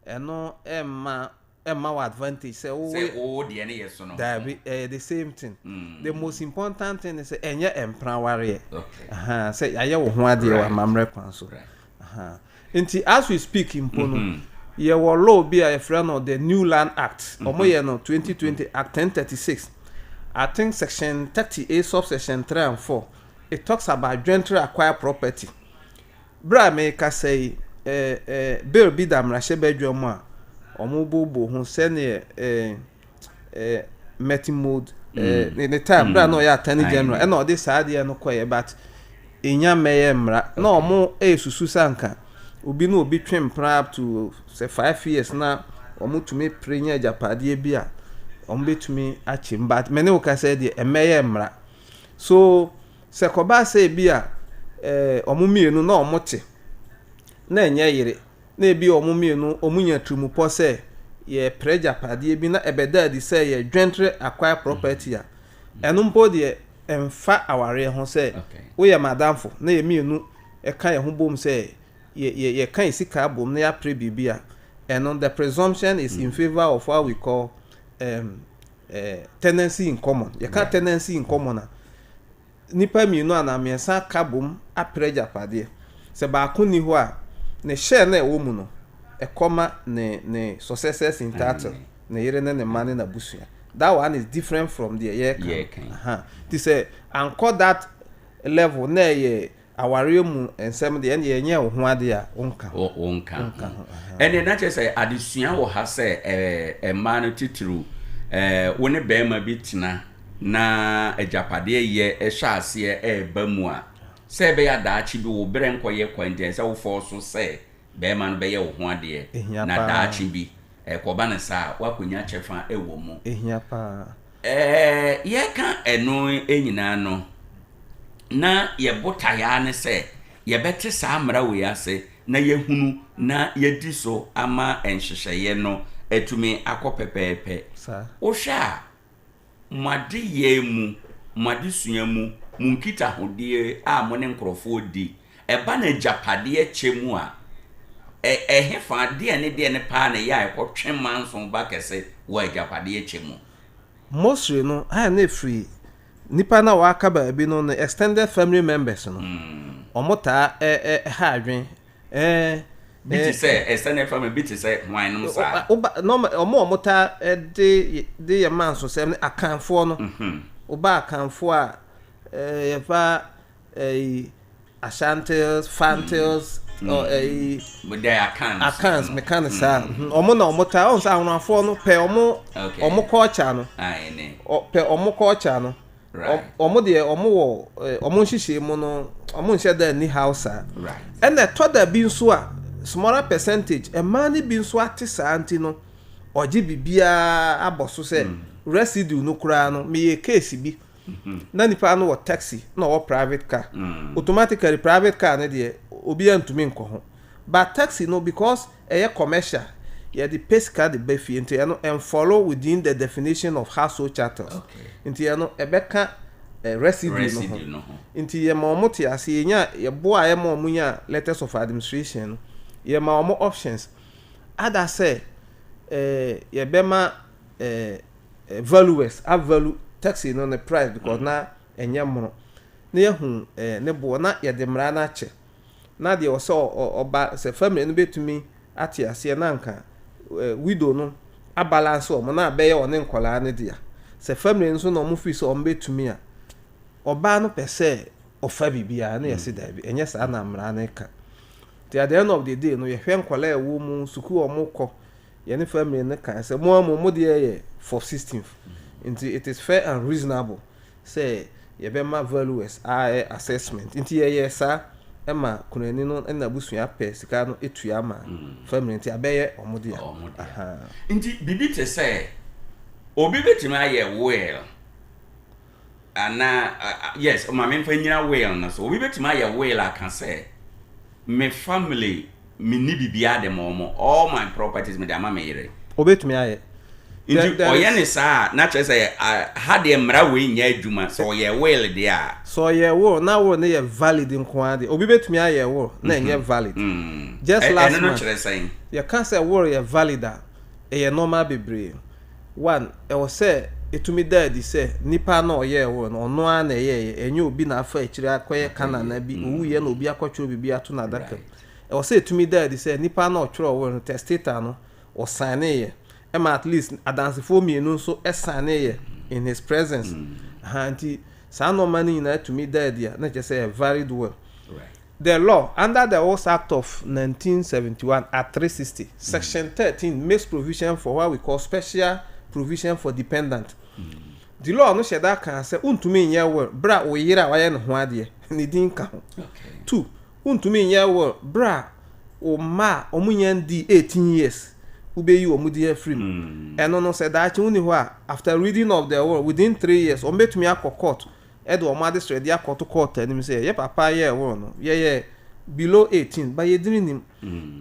ɛno mma ɛmma wo advantage sɛ wo Sɛ wo deɛ no yɛ sono. Daabi, ɛyɛ the same thing. The most important thing ne sɛ ɛnyɛ mpena awareɛ. Okay. Ahaa, sɛ yɛayɛ wo ho adeɛ wɔ amammerɛ kwan so. Right. Ahaa. Nti as we speak mpo no, yɛwɔ law bi a yɛfrɛ no the New Land Act. Wɔyɛ no 2020 Act 1036. I think section 38 subsection 3 and 4. It talks about jointly acquired property. Berɛ a merekasa yi, bill bi da mmarahyɛbadwa mu a wɔrebobɔ ho sɛdeɛ Martin Mode ne time berɛ a na ɔyɛ attorney general ɛna ɔde saa adeɛ no kɔeɛ but ɛnya mmɛyɛ mmara na wɔresusu sɛ anka obi ne obi twe mpena up to sɛ 5 years na wɔtumi pere nya agyapadeɛ bi a wɔbɛtumi akyɛ mu, but me ne wo kasa yi deɛ, ɛmmɛyɛ mmara. So sɛ kɔba sɛ ebi a wɔn mmienu na wɔte na ɛnyɛ yere na ebi a wɔn mmienu wɔnya tirimupɔ sɛ yɛrepere agyapadeɛ bi na ɛbɛda adi sɛ yɛ jointly acquired property a, ɛno mpo deɛ ɛmfa awareɛ ho sɛ woyɛ m'adamfo na yɛn mmienu ka yɛn ho bom sɛ yɛka yɛn sika abom na yɛapere biribi a, ɛno the presumption is in favour of what we call tenancy in common. Yɛka tenancy in common a, nnipa mmienu anaa mmiɛnsa ka bom apere agyapadeɛ. Sɛ baako nni hɔ a, ne share no a ɛwɔ mu no, ɛkɔma ne successors in title, ne yere ne ne mma ne n'abusua. That one is different from deɛ yɛreka no. Aha. Nti sɛ ankɔ that level na ɛyɛ awareɛ mu nsɛm deɛ, ɛnneɛ ɛnyɛ wo ho adeɛ a, wonka ho. Wonka ho. Ɛnneɛ na kyerɛ sɛ adesua wɔ ha sɛ mmaa no titiriw, wo ne barima bi tena na agyapadeɛ yɛ hyɛ aseɛ reba mu a, sɛ ɛbɛyɛ a daakye bi wo berɛ nkɔyɛ kwa nti, ɛsɛ sɛ wofɔɔ so sɛ barima no bɛyɛ wo ho adeɛ Ɛhia na paa. daakye bi ɛkɔba no saa a, woakɔnya kyɛfa wɔ mu. Ɛhia paa. Yɛreka ɛno nyinaa no, na yɛn botaeɛ ara ne sɛ yɛbɛte saa mmara wei ase na yɛahunu na yɛadi so ama nhyehyɛeɛ no atumi akɔ pɛpɛɛpɛ. Wohwɛ a, mo adeyɛ mu, mo adesua mu, mo nkitahodie a mo ne nkurɔfoɔ di, ɛba no agyapadeɛ kyɛ mu a, ɛhefa, deɛn ne deɛn paa na ɛyɛ a ɛkɔtwe manso ba kɛse wɔ agyapadeɛ kyɛ mu? Mostly no, a na ɛfiri nipa no a waka baabi no ne extended family members no, wɔn taa ha adwene. Bi te sɛ extended family bi te sɛ hwan nom saa? Woba normal wɔn a wɔn taa de de yɛ mansosɛm ne Akanfoɔ no. Woba Akanfoɔ a, yɛfa Ashantis, Fantis, The Akans. Akans, meka ne saa. Wɔn na wɔn taa, wɔn sɛ Awonafoɔ no pɛ wɔn culture no. Pɛ wɔn culture no. Wɔn deɛ wɔn wɔ wɔn nhyehyɛ mu no, wɔn nhyɛ da nni haw saa. Ɛna ɛtɔ da bi nso a, smaller percentage, mmaa no bi nso ate saa nti no, ɔgye biribiara abɔ so sɛ residue no koraa no, meyɛ case bi na nipa no wɔ taxi na ɔwɔ private car. Automatically private car no deɛ, obiara ntumi nkɔ ho. But taxi no, because ɛyɛ commercial, yɛde pɛ sika de ba fie nti ɛno ɛnfollow within the definition of household chattels. Nti ɛno ɛbɛka residue no ho. Nti yɛma wɔn te ase, yɛnya yɛboa a yɛma wɔn nya letters of administration no, yɛma wɔn options. Ada sɛ yɛbɛma valuers avalue taxi no ne price because na Ɛnyɛ mono. Na yɛahu ne boɔ na yɛde mmara no akyɛ. Na deɛ ɔsɛ ɔba sɛ family no bɛtumi ate aseɛ na anka widow no abalance wɔn na abɛyɛ ɔne nkwadaa no dea. Sɛ family no nso na wɔn feel sɛ wɔn bɛtumi a, ɔbaa no pɛ sɛ ɔfa biribiara na yɛse daabi, ɛnyɛ saa na mmara no ka. Nti at the end of the day no, yɛhwɛ nkwadaa a ɛwɔ mu, sukuu a wɔkɔ, yɛne family no ka sɛ mo ara mo mo deɛ yɛ for 16th. Nti it is fair and reasonable sɛ yɛbɛma valuers ayɛ assessment. Nti yɛyɛɛ saa ma kunani no ne n'abusua pɛ sika no tua ma family nti abɛyɛ wɔn dea. Wɔn dea. Nti biribi te sɛ obi bɛtumi ayɛ will anaa, yes, ma memfa nnyina will no so. Obi bɛtumi ayɛ will aka sɛ me family menni biribiara de ma wɔn, all my properties mede ama me yere. Obetumi ayɛ. Nti ɔyɛ ne saa a, na kyerɛ sɛ ha deɛ mmara wei nyɛ adwuma, sɛ ɔyɛ will deɛ a. Sɛ ɔyɛ will na will no yɛ valid nko ara deɛ, obi betumi ayɛ will na ɛnyɛ valid. Just last month. Ɛno no kyerɛ sɛn? Yɛka sɛ will yɛ valid a, ɛyɛ nneɛma bebree. One, ɛwɔ sɛ ɛtumi da adi sɛ nipa no a ɔyɛɛ will no, ɔno ara na ɛyɛeɛ, ɛnyɛ obi na afa akyire akɔyɛ kanana bi, ɔwuiɛ na obi akɔtwerɛ biribi ato n'adaka mu. Ɛwɔ sɛ ɛtumi da adi sɛ nipa no a ɔtwerɛɛ will no, testator no, ɔsaineeɛ, ɛma at least adansefoɔ mmienu nso saineeɛ in his presence. Ahaa, nti saa nnoɔma no nyinaa tumi da adi a, na kyerɛ sɛ ɛyɛ valid will. The law, under the Wills Act of 1971, Act 360, Section 13 makes provision for what we call special provision for dependant. The law no hyɛ da kaa sɛ wontumi nyɛ will berɛ a wo yere a wayɛ ne ho adeɛ ne din ka ho. 2, wontumi nyɛ will berɛ a wo mma a wɔnnya ndii 18 years wobɛyi wɔn din afiri mu. Ɛno no sɛ daakye wonni hɔ a, after reading of the will within 3 years wɔbɛtumi akɔ court de wɔn adesrɛdeɛ akɔto court anim sɛ yɛ papa yɛɛ will no yɛyɛ below 18 but yɛ dini nim.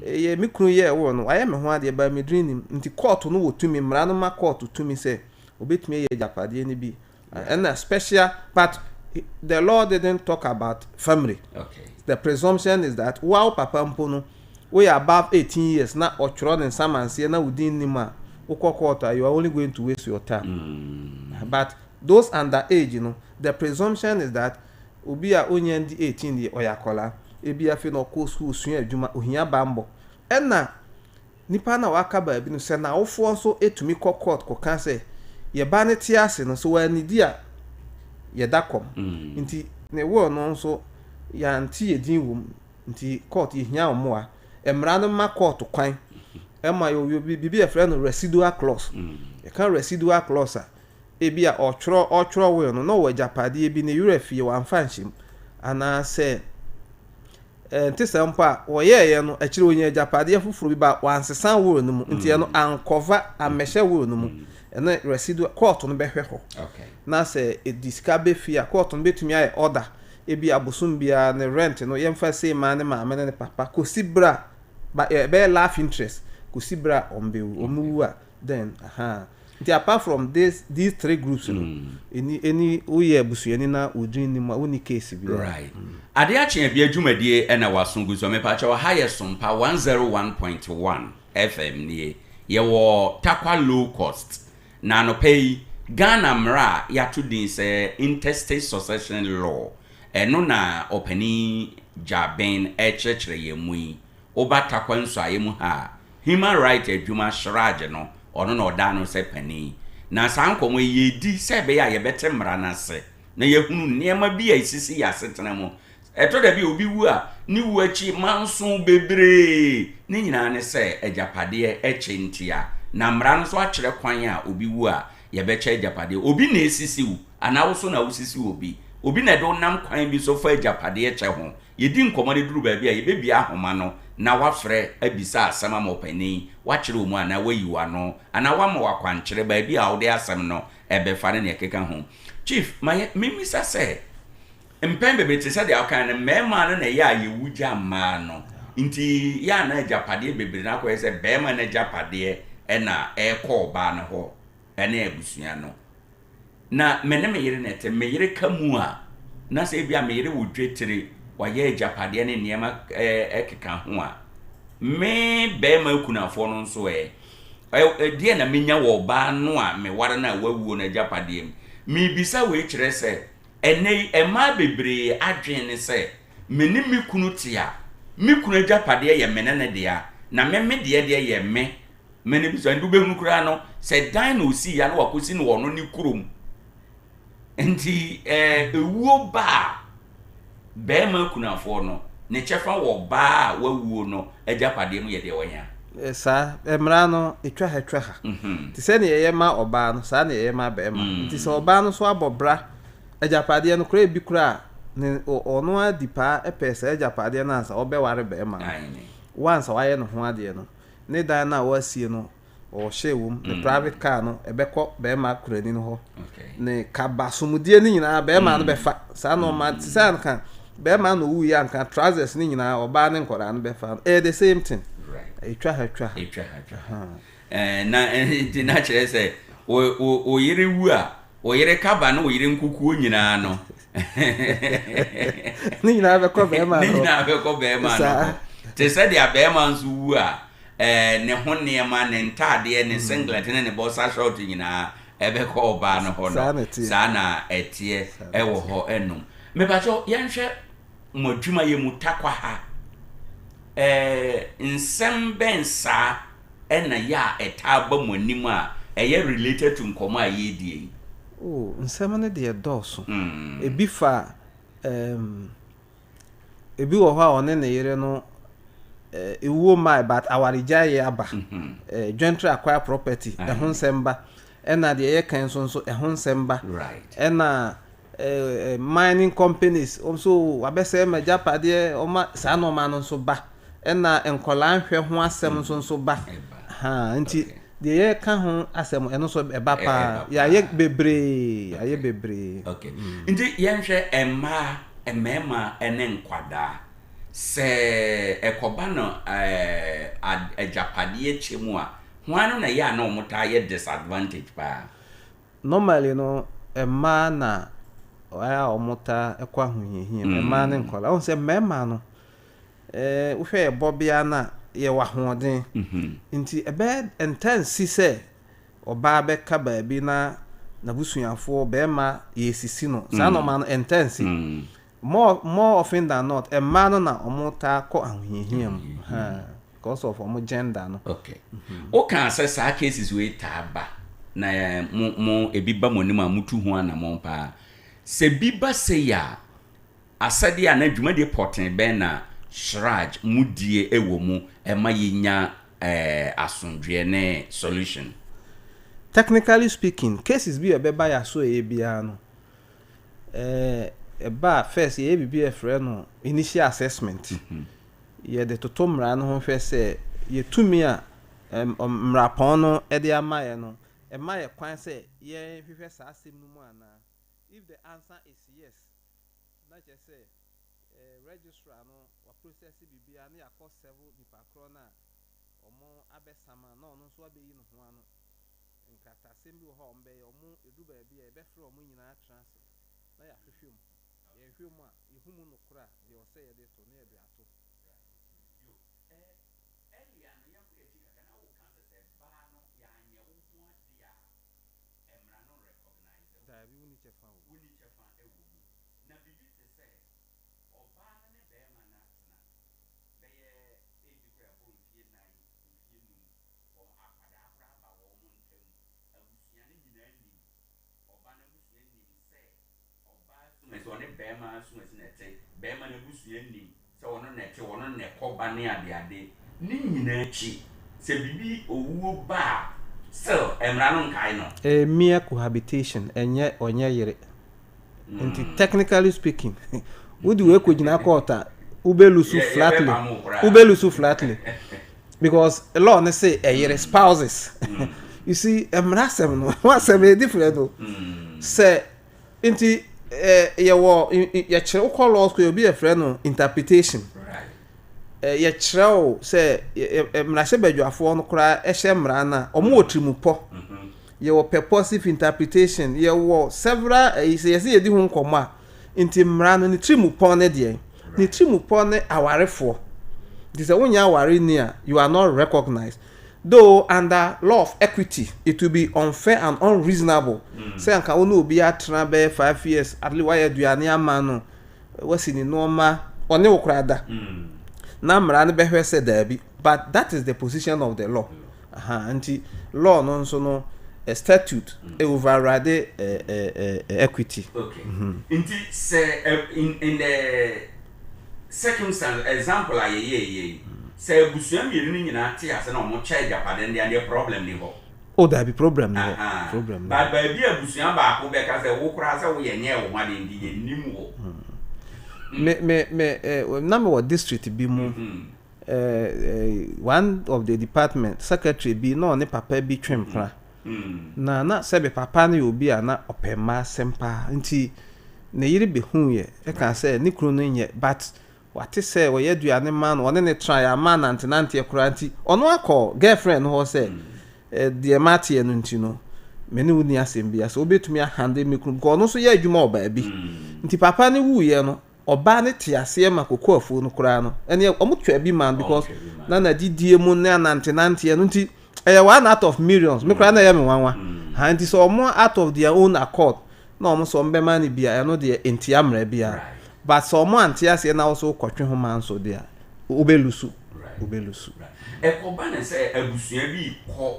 Yɛ me kunu yɛɛ will no wayɛ me ho adeɛ but me dini nim. Nti court no wɔ tumi, mmara no ma court tumi sɛ obɛtumi ayi agyapadeɛ no bi. Ɛna special, but the law didn't talk about family. Okay. The presumption is that wo a wo papa mpo no woyɛ above 18 years na ɔtwerɛ ne nsamanseɛ na wo din nnim a, wokɔ court a you are only going to waste your time. But those under age no, the presumption is that obi a onnya ndi 18 deɛ ɔyɛ akwadaa, ebia afei na ɔkɔ sukuu, ɔsua adwuma, ohia bammɔ. Ɛna nipa no a waka baabi no, sɛ n'awofoɔ nso tumi kɔ court kɔka sɛ yɛ ba no te ase no, sɛ wannidi a yɛda kɔm. Nti ne will no nso yɛante yɛ din wɔ mu, nti court yɛhia wo mmoa. Mmara no ma court kwan ma yɛwɔ biribi a yɛfrɛ no residual clause. Yɛka residual clause a, Ebia ɔtwerɛ ɔretwerɛ will no na ɔwɔ agyapadeɛ bi, ne werɛ fie, wamfa anhyɛ mu. Anaasɛ ɛnte saa mpo a, ɔyɛeɛ no, akyire ɔnyaa agyapadeɛ foforɔ bi ba wansesa will no mu, nti ɛno ankɔva, ammɛhyɛ will no mu. Ɛno residual, kɔɔto no bɛhwɛ hɔ. Na sɛ ɛdi sika bɛ fie a, kɔɔto no bɛtumi ayɛ order, ebia abosom biara ne rent no yɛmfa sei mma ne maame ne ne papa kɔsi berɛ a, ba ɛbɛyɛ life interest, kɔsi berɛ a wɔbɛwu. Wɔwu a, then ahaa. Nti apart from this these three groups no, ɛni ɛni woyɛ abusuani na wo din nni mu a wonni case biara. Right. Ade akye abia dwumadie ɛna waso gu so. Mepakyɛw ha yɛ Sompa 101.1 FM nie. Yɛwɔ Tarkwa Low Cost. Na anɔpa yi, Ghana mmara a yɛato din sɛ Intestate Succession Law, ɛno na ɔpanin Gyabin ɛrekyerɛkyerɛ yɛn mu yi. Woba Tarkwa nsuaeɛ mu ha a, Human Right adwuma Shraj no, ɔno na ɔda ano sɛ panin. Na saa nkɔmmɔ yi, yɛredi sɛ ɛbɛyɛ a yɛbɛte mmara no ase na yɛahunu nneɛma bi a ɛsisi yɛn asetena mu. Ɛtɔ da bi a obi wu a, ne wu akyi manso bebree. Ne nyinaa ne sɛ agyapadeɛ kyɛ ntia. Na mmara no nso akyerɛ kwan a obi wu a yɛbɛkyɛ agyapadeɛ. Obi na ɛsisi wo anaa wo nso na wosisi obi. Obi na ɛde wo nam kwan bi so fa agyapadeɛ kyɛ ho. Yɛdi nkɔmmɔ no duru baabi a, yɛbɛbue ahoma no na woafrɛ abisa asɛm ama ɔpanin, woakyerɛ wo mu anaa woayi w'ano, anaa woama wo akwankyerɛ baabi a wode asɛm no bɛfa ne nea ɛkeka ho. Chief, ma yɛ, memmisa sɛ, mpɛn bebree te sɛ deɛ wokae no, mmarima no na ɛyɛ a yɛwu gya mmaa no, nti yɛ a na agyapadeɛ bebree no akɔyɛ sɛ barima no agyapadeɛ na ɛrekɔ ɔbaa no hɔ ne abusua no. Na me ne me yere na ɛte. Me yere ka mu a, na sɛ ebia me yere wɔ dwetire, wayɛ agyapadeɛ ne nneɛma ɛkeka ho a, me barima akunafoɔ no nso ɛ, ɛdeɛ na menya wɔ ɔbaa no a meware no a wawuo no agyapadeɛ mu? Mebisa wei kyerɛ sɛ, Ɛnnɛ yi, mmaa bebree adwene ne sɛ, 'Me ne me kunu te a, me kunu agyapadeɛ yɛ me ne ne dea, na me me deɛ deɛ yɛ me me ne bisa. Nti wobɛhunu koraa no, sɛ dan na ɔsii a na wakɔsi no wɔ ɔno ne kurom. Nti eh, ewuo ba a, barima kunafoɔ no, ne kyɛfa wɔ ɔbaa a wawuo no agyapadeɛ mu yɛ deɛ wanya. Saa, mmara no, ɛtwa ha twa ha. Nti sɛdeɛ yɛyɛ ma ɔbaa no, saa na yɛyɛ ma barima. Nti sɛ ɔbaa no nso abɔ bra, agyapadeɛ no koraa ebi koraa a, ne, ɔno ara di paa pɛɛ saa agyapadeɛ no ansa ɔbɛware barima no. Once a wayɛ ne ho adeɛ no, ne dan no a wasie no, ɔhyɛ wom, ne private car no, ɛbɛkɔ barima kurani no hɔ. Ne kaba somdie no nyinaa, barima no bɛfa. Saa nneɛma, te sɛ anka barima na owuiɛ anka trousers no nyinaa, ɔbaa ne nkwadaa no bɛfa no. Ɛyɛ the same thing. Ɛtwa ha twa ha. Ɛtwa ha twa ha. Na nti na kyerɛ sɛ wo wo wo yere wu a, wo yere kaba ne wo yere nkukuo nyinaa no. Ne nyinaa bɛkɔ barima no. Ne nyinaa bɛkɔ barima no hɔ. Te sɛ deɛ barima nso wu a, ɛɛ ne ho nneɛma, ne ntaadeɛ, ne singlet ne ne boxer short nyinaa ɛbɛkɔ ɔbaa no hɔ no. Saa na ɛteɛ ɛwɔ hɔ ɛnom. Mepakyɛw yɛnhwɛ mo adwumayɛ mu Tarkwa ha. Ɛɛ nsɛm bɛn saa ɛna yɛ a ɛtaa ba mo anim a ɛyɛ related to nkɔmmɔ a yɛredie yi? Oh, nsɛm no deɛ ɛdɔɔso. Ebi fa ɛɛm. Ebi wɔ hɔ a ɔne ne yere no ewuo mmae but awaregyaeɛ aba. Jointly acquired property ɛho nsɛm ba. Ɛna deɛ yɛka yi nso nso ɛho nsɛm ba. Ɛna mining companies wɔn nso wabɛsɛe m'agyapadeɛ wɔn saa nneɛma no nso ba. Ɛna nkwadaa nhwɛ ho asɛm nso nso ba. Ahaa nti deɛ yɛka ho asɛm ɛno nso ɛba paa. Yɛayɛ bebree yɛayɛ bebree. Okay. Nti yɛnhwɛ mmaa mmarima ne nkwadaa, sɛ ɛkɔba no agyapadeɛ kyɛ mu a, hwan no na ɛyɛ a na wɔtaa yɛ disadvantage paa? Normally no, mmaa na ɛyɛ a wɔtaa kɔ ahohiahia mu, mmaa ne nkwadaa. Wohu sɛ mmarima no, wohwɛ yɛn bɔbea no a, yɛwɔ ahoɔden. Nti ɛbɛyɛ ɛntaa nsi sɛ ɔbaa bɛka baabi na n'abusuafoɔ, barima yɛresisi no, saa nnoɔma no ɛntaa nsi. More, more often than not, mmaa no na wɔtaa kɔ ahohiahia mu because of wɔn gender no. Okay. Wokaa sɛ saa cases wei taa ba na mo, mo, ebi ba mo anim a motu ho anammɔn paa. Sɛ bi ba sei a, Asɛdeɛ anaa dwumadie pɔtee bɛn na CHRAJ mu die wɔ mu ɛma yɛnya asomdwoeɛ ne solution? Technically speaking, cases bi a ɛbɛba yɛn asoɛeɛ biara no, ɛba a first yɛyɛ biribi a yɛfrɛ no initial assessment. Yɛde toto mmara no ho hwɛ sɛ yɛn tumi a mmarapɔn no de ama yɛn no, ɛma yɛn kwan sɛ yɛnhwehwɛ saa asɛm no mu anaa. If the answer is yes, na kyerɛ sɛ registrar no wa process biribiara na yɛakɔ serve nipa korɔ no a wɔn abɛsama na ɔno nso abɛyi ne ho ano. Nkrataasɛm bi wɔ hɔ a wɔn bɛyɛ, wɔn ɛduru baabi a yɛbɛfrɛ wɔn nyinaa atena ase na yɛahwehwɛ mu. Yɛhwehwɛ mu a, yɛhu mu nokorɛ a, deɛ ɔsɛ yɛde to na yɛde ato. Earlier no yɛnkɔ yɛn akyi kakra na woka sɛ sɛ baa no yɛanyɛ wo ho adeɛ a mmara no recognise wo. Daabi, wonni kyɛfa wɔ mu. Wonni kyɛfa wɔ mu. Na biribi te sɛ ɔbaa no ne barima no atena bɛyɛ ebi koraa ɛboro mfie nan, mfie num, wɔn akwadaa koraa aba wɔn ntam, abusua no nyinaa nim, ɔbaa no abusua nim sɛ Ɔbaa asumasi, ɔne barima asumasi na ɛte, barima no abusua nim sɛ ɔno na ɛte, ɔno na ɛkɔ ba ne adeade. Ne nyinaa akyi, sɛ biribi, owuo ba a, still mmara no nkae no. Ɛyɛ mere cohabitation, ɛnyɛ ɔnyɛ yere. Nti technically speaking, wode wei kɔgyina court a, wobɛ lose flatly. Wobɛ lose flatly. Because law no se ɛyere, spouses. You see, mmara asɛm no, ho asɛm yɛ different o. Sɛ Nti eh, yɛwɔ yɛkyerɛ wokɔ law school obi yɛfrɛ no interpretation. Eh, yɛkyerɛ wo sɛ mmarahyɛbadwafoɔ no koraa ɛhyɛ mmara no a wɔn wɔ tirimupɔ. Mm-hmm. Yɛwɔ purposive interpretation, yɛwɔ several ɛyi sɛ yɛsɛ yɛdi ho nkɔmmɔ a nti mmara no ne tirimupɔ ne deɛ ne tirimupɔ ne awarefoɔ. Nti sɛ wonyɛ aware ni a you are not recognized. Though under law of equity it will be unfair and unreasonable sɛ anka wo ne obi atena bɛyɛ 5 years, at least wayɛ aduane ama no, wasi ne nneɛma, ɔne wo koraa da, na mmara no bɛhwɛ sɛ daabi, but that is the position of the law. Aha, nti law no nso no, a statute override equity. Okay, nti sɛ in the circumstance, example a yɛyɛ yɛ yi, sɛ abusua mmienu no nyinaa te ase na ɔmo kyɛ agyapade no deɛ, problem ni hɔ? Oh daabi, problem ni hɔ, problem ni hɔ. But baabi a abusua baako bɛka sɛ wo koraa sɛ woyɛ nyɛ wo ho ade nti yɛnim wo. Me na me wɔ district bi mu, one of the department secretary bi na ɔne papa bi twe mpena. Na sɛbi papa no yɛ obi a na ɔpɛ mmaa asɛm paa, nti ne yere bɛhu yɛ ɛka sɛ ne kunu no nyɛ, but wate sɛ ɔyɛ aduane ma no, ɔne ne tena yɛ ama nantenanteɛ koraa, nti ɔno akɔ girlfriend no hɔ sɛ deɛ mateɛ no nti no, me ne wo ni asɛm bi asɛ wobɛtumi ahande me kunu, because ɔno nso yɛ adwuma wɔ baabi. Nti papa no wuyɛ no, ɔbaa no te aseɛ ma koko afuo no koraa no, ɛne ɔmo twa bi ma no, because na n'adidie mu ne anantenanteɛ no nti ɛyɛ one out of millions. Me koraa na ɛyɛ me nwanwa ha. Nti sɛ ɔmo out of their own accord na ɔmo sɛ ɔmo bɛma no bia, ɛno deɛ ntia mmerɛ bia, but sɛ ɔmo ante aseɛ na wɔso kɔtwe ho ma nso deɛ, wobɛlose, wobɛlose. Ɛkɔba ne sɛ abusua bi kɔ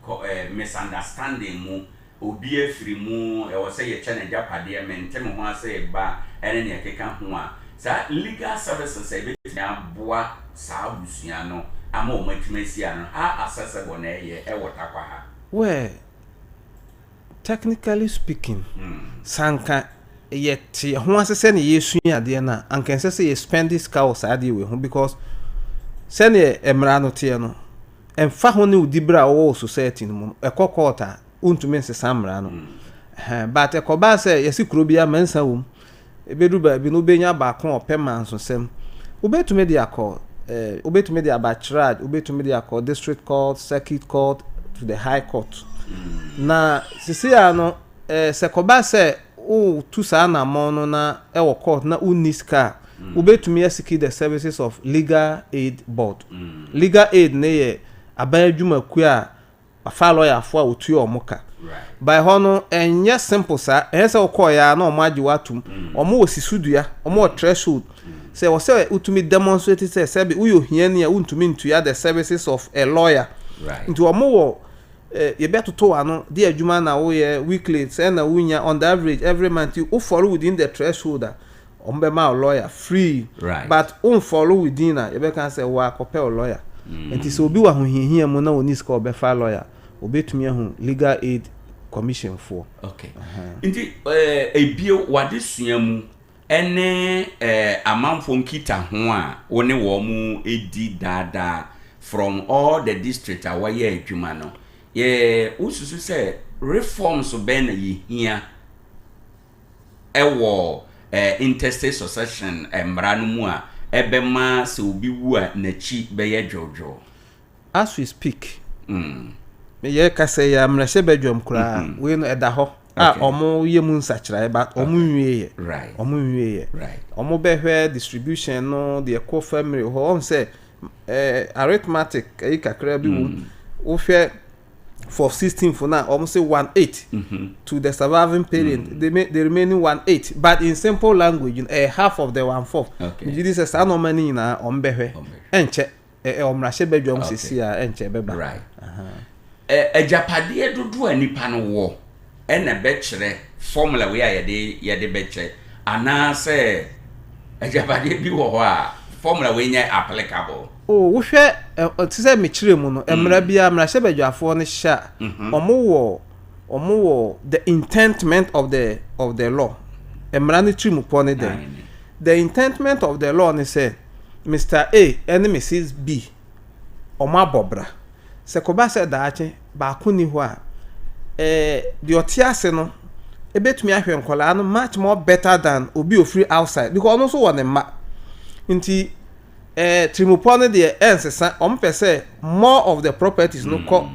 kɔ misunderstanding mu, obi afiri mu, ɛwɔ sɛ yɛkyɛ n'agyapadeɛ, mente me ho ase ba, ɛne nea ɛkeka ho a, saa legal services a ɛbɛtumi aboa saa abusua no ama wɔn atumi asi ano, how accessible na ɛyɛ ɛwɔ Tarkwa ha? Well, technically speaking, sanka yɛte ho ase sɛnea yɛsua adeɛ no a, anka ɛnsɛ sɛ yɛ spend sika wɔ saa adeɛ wei ho, because sɛnea mmara no teɛ no, ɛmfa ho ne wo dibere a wɔwɔ wɔ society no mu no, ɛkɔ court a, wontumi nsesa mmara no. But ɛkɔbaa sɛ yɛsi kuro bi ama nsa wɔ mu, ebɛduru baabi no, wobɛnya baako a ɔpɛ mansosɛm, wobɛtumi de akɔ wobɛtumi de aba CHRAJ, wobɛtumi de akɔ district court, circuit court, to the high court. Na sisi a no, sɛ kɔba sɛ wotu saa anammɔn no na ɛwɔ court na wonni sika a, wobɛtumi aseek the services of Legal Aid Board. Legal aid ne yɛ aban adwumakuo a wafa lɔyafoɔ a wotua wɔn ka. By hɔ no, ɛnyɛ simple saa. Ɛnyɛ sɛ wokɔɔ a na ɔmo agye w'atum. Ɔmo wɔ sisudua, ɔmo wɔ threshold sɛ wɔ sɛ wotumi demonstrate sɛ sɛbi woyɛ ohiani a wontumi ntua the services of a lawyer. Nti ɔmo wɔ yɛbɛtoto ano de adwuma na woyɛ weekly sɛ na wonya on the average every month, wo fall within the threshold a, ɔmo bɛma wo lawyer free. But wo fall within a, yɛbɛka sɛ wo akɔpɛ wo lawyer. Nti sɛ obi wɔ ahohiahia mu na wɔni sika ɔbɛfa lawyer, obetumi ahu Legal Aid Commission foɔ. Okay, nti ebio wade sua mu ɛne amanfoɔ nkita ho a wo ne wɔn mu edi daadaa from all the district a wɔyɛ adwuma no, yɛ wosusu sɛ reforms bɛn na yɛhia ɛwɔ intestate succession mmara no mu a ɛbɛma sɛ obi wu a n'akyi bɛyɛ dwodwo? As we speak, yɛ kasa yi a, mmarahyɛ badwam koraa, wei no ɛda hɔ a ɔmo yɛ mu nsakyerɛeɛ, but ɔmo nwie yɛ. Ɔmo nwie yɛ. Ɔmo bɛhwɛ distribution no deɛ kɔ family hɔ, ɔmo sɛ arithmetic ɛyi kakra bi wɔ mu. Wohwɛ for 16 for now, ɔmo say 1/8 to the surviving parent, the remaining 1/8, but in simple language, half of the 1/4. Megye di sɛ saa nneɛma no nyinaa ɔmo bɛhwɛ. Ɛnkyɛ ɛ ɔmmarahyɛ badwam sisi a, ɛnkyɛ bɛba. Right. Agyapadeɛ dodoɔ a nipa no wɔ ɛna bɛkyerɛ formula wei a yɛde bɛkyɛ, anaasɛ agyapadeɛ bi wɔ hɔ a formula wei nyɛ applicable? O, wohwɛ ɛ te sɛ mekyerɛ mu no, mmara biara mmarahyɛ badwafoɔ no hyɛ a, ɔmo wɔ the intentment of the law. Mmara no tiri mu pɔ ne dɛn? The intentment of the law ne sɛ Mr A ɛne Mrs B, ɔmo abɔ bra sɛ kɔba sɛ daakye baako ni hɔ a, deɛ ɔte ase no ebetumi ahwɛ nkɔlaa no much more better than obi ofiri outside, because ɔno nso wɔ ne mma. Nti tirimupɔ no deɛ, ɛnsesa. Ɔmo pɛ sɛ more of the properties no kɔ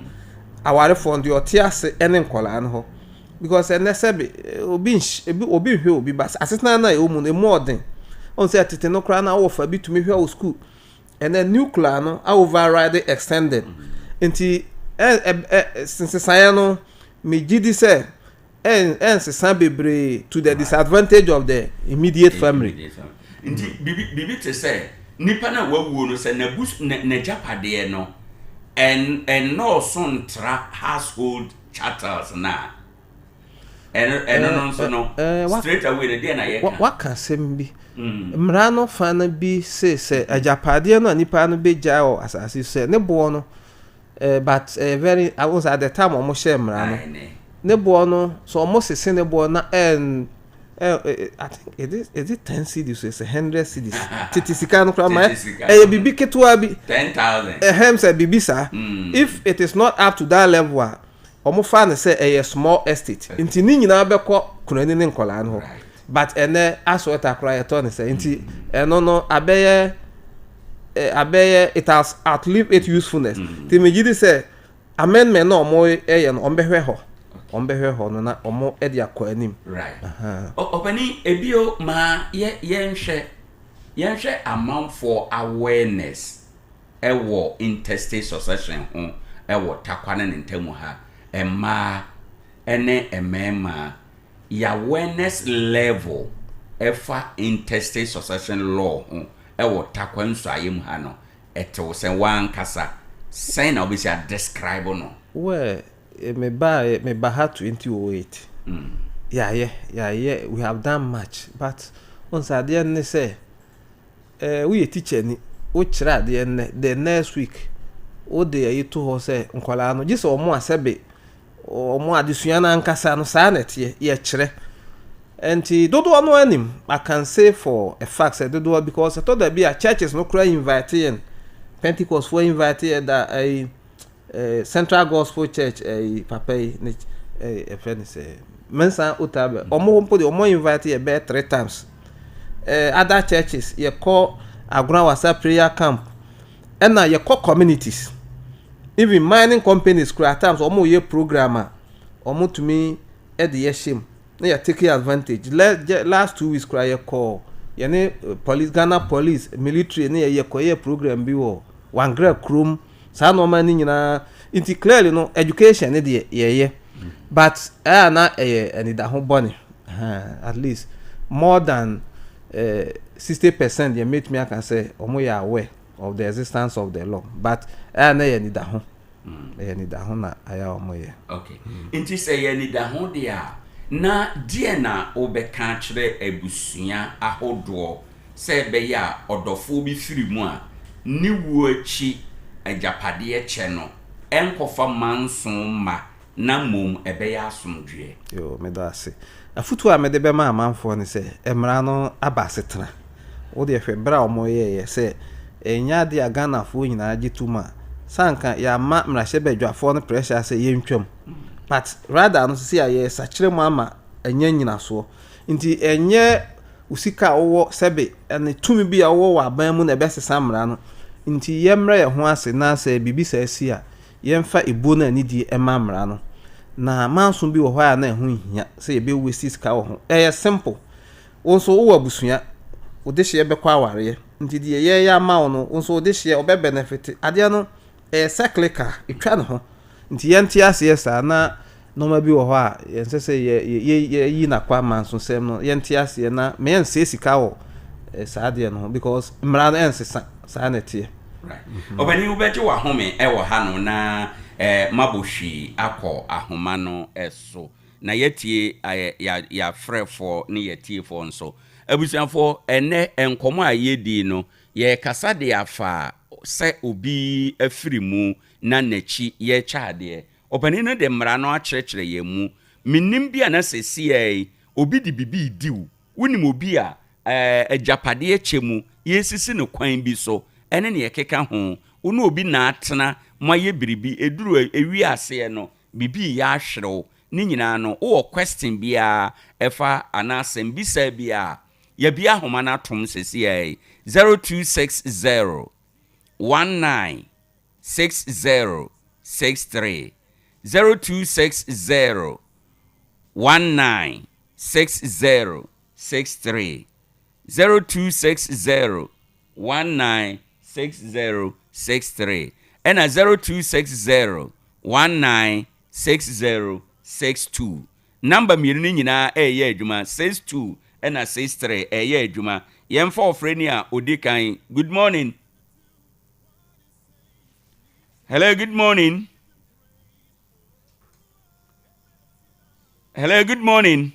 awarefoɔ no, deɛ ɔte ase ɛne nkɔlaa no hɔ, because ɛnɛ sɛbi obi nhy ebi obi nhwɛ obi ba. Asetena no a ɛwɔ mu no emu ɔden. Ɔn sɛ tete no koraa na awɔ fa bi tumi hwɛ wɔ school. Ɛnɛ nuclear no a override extended. Nti ɛ ɛ ɛ nsesaeɛ no, megye di sɛ ɛnsesa bebree to the disadvantage of the immediate family. Nti biribi te sɛ nipa no a wawuo no, sɛ n'abus n'agyapadeɛ no ɛnnɔɔso ntra household chattels no a, ɛno no nso no, straight away no, deɛ na yɛka? Waka asɛm bi. Mmara no fa no bi se sɛ agyapadeɛ no a nipa no bɛgya wɔ asase so sɛ ne boɔ no, but ɛyɛ very awo sɛ at the time ɔmo hyɛ mmara no, ne boɔ no, so ɔmo sese ne boɔ na ɛn ɛ I think it is 10 cedis, it's 100 cedis, tete sika no koraa ma ɛyɛ bibi ketewa bi. 10,000. Ɛhɛm sɛ bibi saa. If it is not up to that level a, ɔmo fa no sɛ ɛyɛ small estate, nti ne nyinaa bɛkɔ kunani ne nkɔlaa no hɔ. But ɛnɛ asɔɔta koraa yɛtɔ ne sɛ, nti ɛno no abɛyɛ ɛ abɛyɛ it has outlived its usefulness. Nti megye di sɛ amendment na ɔmo ɛyɛ no, ɔmo bɛhwɛ hɔ no na ɔmo ɛde akɔ anim. Right. Ɔpani, ebio ma yɛ yɛnhwɛ amanfoɔ awareness ɛwɔ intestate succession ho ɛwɔ Takwa ne ne ntamu ha, mmaa ɛne mmarima, yɛ awareness level ɛfa intestate succession law ho ɛwɔ Takwa nsuayɛ mu ha no, ɛtew sɛ wankasa sɛn na wobɛsi a describe no? Well, me ba ha 2008. Yɛayɛ, we have done much, but wọn sɛ adeɛ ne sɛ woyɛ teacher ni, wokyerɛ adeɛ nnɛ, the next week wode ayi to hɔ sɛ nkwadaa no gye sɛ ɔmo asɛbe ɔmo adesua no ankasa no. Saa na ɛteɛ, yɛkyerɛ nti dodoɔ no anim. I can say for a fact sɛ dodoɔ, because ɛtɔ da bi a churches no koraa invite yɛn, Pentecost foɔ invite yɛn da ɛyi Central Gospel Church, ɛyi papa yi ne ɛfɛ ne sɛ Mensa Otabil, ɔmo mpo de ɔmo invite yɛ bɛyɛ three times. Other churches, yɛkɔ Agona Wasa prayer camp, ɛna yɛkɔ communities, even mining companies kura, at times ɔmo yɛ program a ɔmo tumi ɛde yɛ hyɛ mu na yɛ take advantage. Last 2 weeks kura, yɛkɔ yɛne police, Ghana Police, military ne yɛ yɛkɔ yɛ program bi wɔ Wangra kurom. Saa nneɛma no nyinaa nti, clearly no, education ne deɛ yɛyɛ, but ɛyɛ na ɛyɛ anidaho bɔne. At least more than 60% yɛ mɛtumi aka sɛ ɔmo yɛ aware of the existence of the law, but ɛyɛ na ɛyɛ anidaho, ɛyɛ anidaho na ayɛ a ɔmo yɛ. Okay, nti sɛ yɛ anidaho deɛ a, na deɛ na wobɛka akyerɛ abusua ahodoɔ sɛ ɛbɛyɛ a ɔdɔfoɔ bi firi mu a, ne wuo akyi agyapadeɛ kyɛ no ɛnkɔfa manso ma, na mmom ɛbɛyɛ asomdwoeɛ? Yo, meda ase. Afotuo a mede bɛma amanfoɔ ne sɛ mmara no aba asetena. Wode hwɛ berɛ a wɔyɛeɛ sɛ ɛnyɛ adeɛ a Ghanafoɔ nyinaa gye tom a, sanka yɛama mmarahyɛbadwafoɔ no pressure sɛ yɛntwam, but rather no sisi a yɛsakyerɛ mu ama ɛnyɛ nyinasoɔ. Nti ɛnyɛ wo sika a wowɔ sɛbe ɛne tumi bi a wowɔ wɔ aban mu na ɛbɛsesa mmara no. Nti yɛmmrɛ yɛn ho ase na sɛ biribi saa si a, yɛmfa ebuo no anidie ɛma mmara no. Na manso bi wɔ hɔ a na ɛho nhia sɛ yɛbɛwasi sika wɔ ho. Ɛyɛ simple. Wo nso wowɔ abusua, wo de hyeɛ bɛkɔ awareɛ, nti deɛ yɛyɛ ama wo no, wo nso wo de hyeɛ ɔbɛ benefit. Adeɛ no ɛyɛ cyclical, ɛtwa ne ho. Nti yɛnte aseɛ saa na nneɛma bi wɔ hɔ a yɛnsɛ sɛ yɛ yɛ yɛyi n'akɔ amansosɛm no. Yɛnte aseɛ na mɛnsɛ sika wɔ saa adeɛ no ho, because mmara no ɛnsesa. Saa na ɛteɛ. Ɔbɛni, wobɛgye w'ahome ɛwɔ ha no na mabɔ hwii akɔ ahoma no so na yɛtie yɛafrɛfoɔ ne yɛtiefoɔ nso. Abusuafoɔ, ɛnɛ nkɔmmɔ a yɛdi no, yɛrekasa de afa sɛ obi afiri mu na n'akyi yɛrekyɛ adeɛ. Ɔpanin no de mmara no akyerɛkyerɛ yɛn mu. Menim bi a na sɛsiɛ yi obi de biribi di wo, wonim obi a agyapadeɛ kyɛ mu yɛsisi no kwan bi so ɛne ne yɛkeka ho, wo ne obi na atena mo ayɛ biribi, ɛduru ewi aseɛ no biribi yɛ ahwerew ne nyinaa no, wowɔ question biara ɛfa anaa asɛm bisa biara, yɛbi ahoma no atom sɛsiɛ yi: 0260 19 60 63, 0260 19 60 63, 0260 19. 6063 ɛna 0260 19 6062. Number mmienu no nyinaa ɛreyɛ adwuma, 62 ɛna 63 ɛreyɛ adwuma. Yɛmfa ɔfrɛni a ɔdi kan. Good morning. Hello, good morning. Hello, good morning.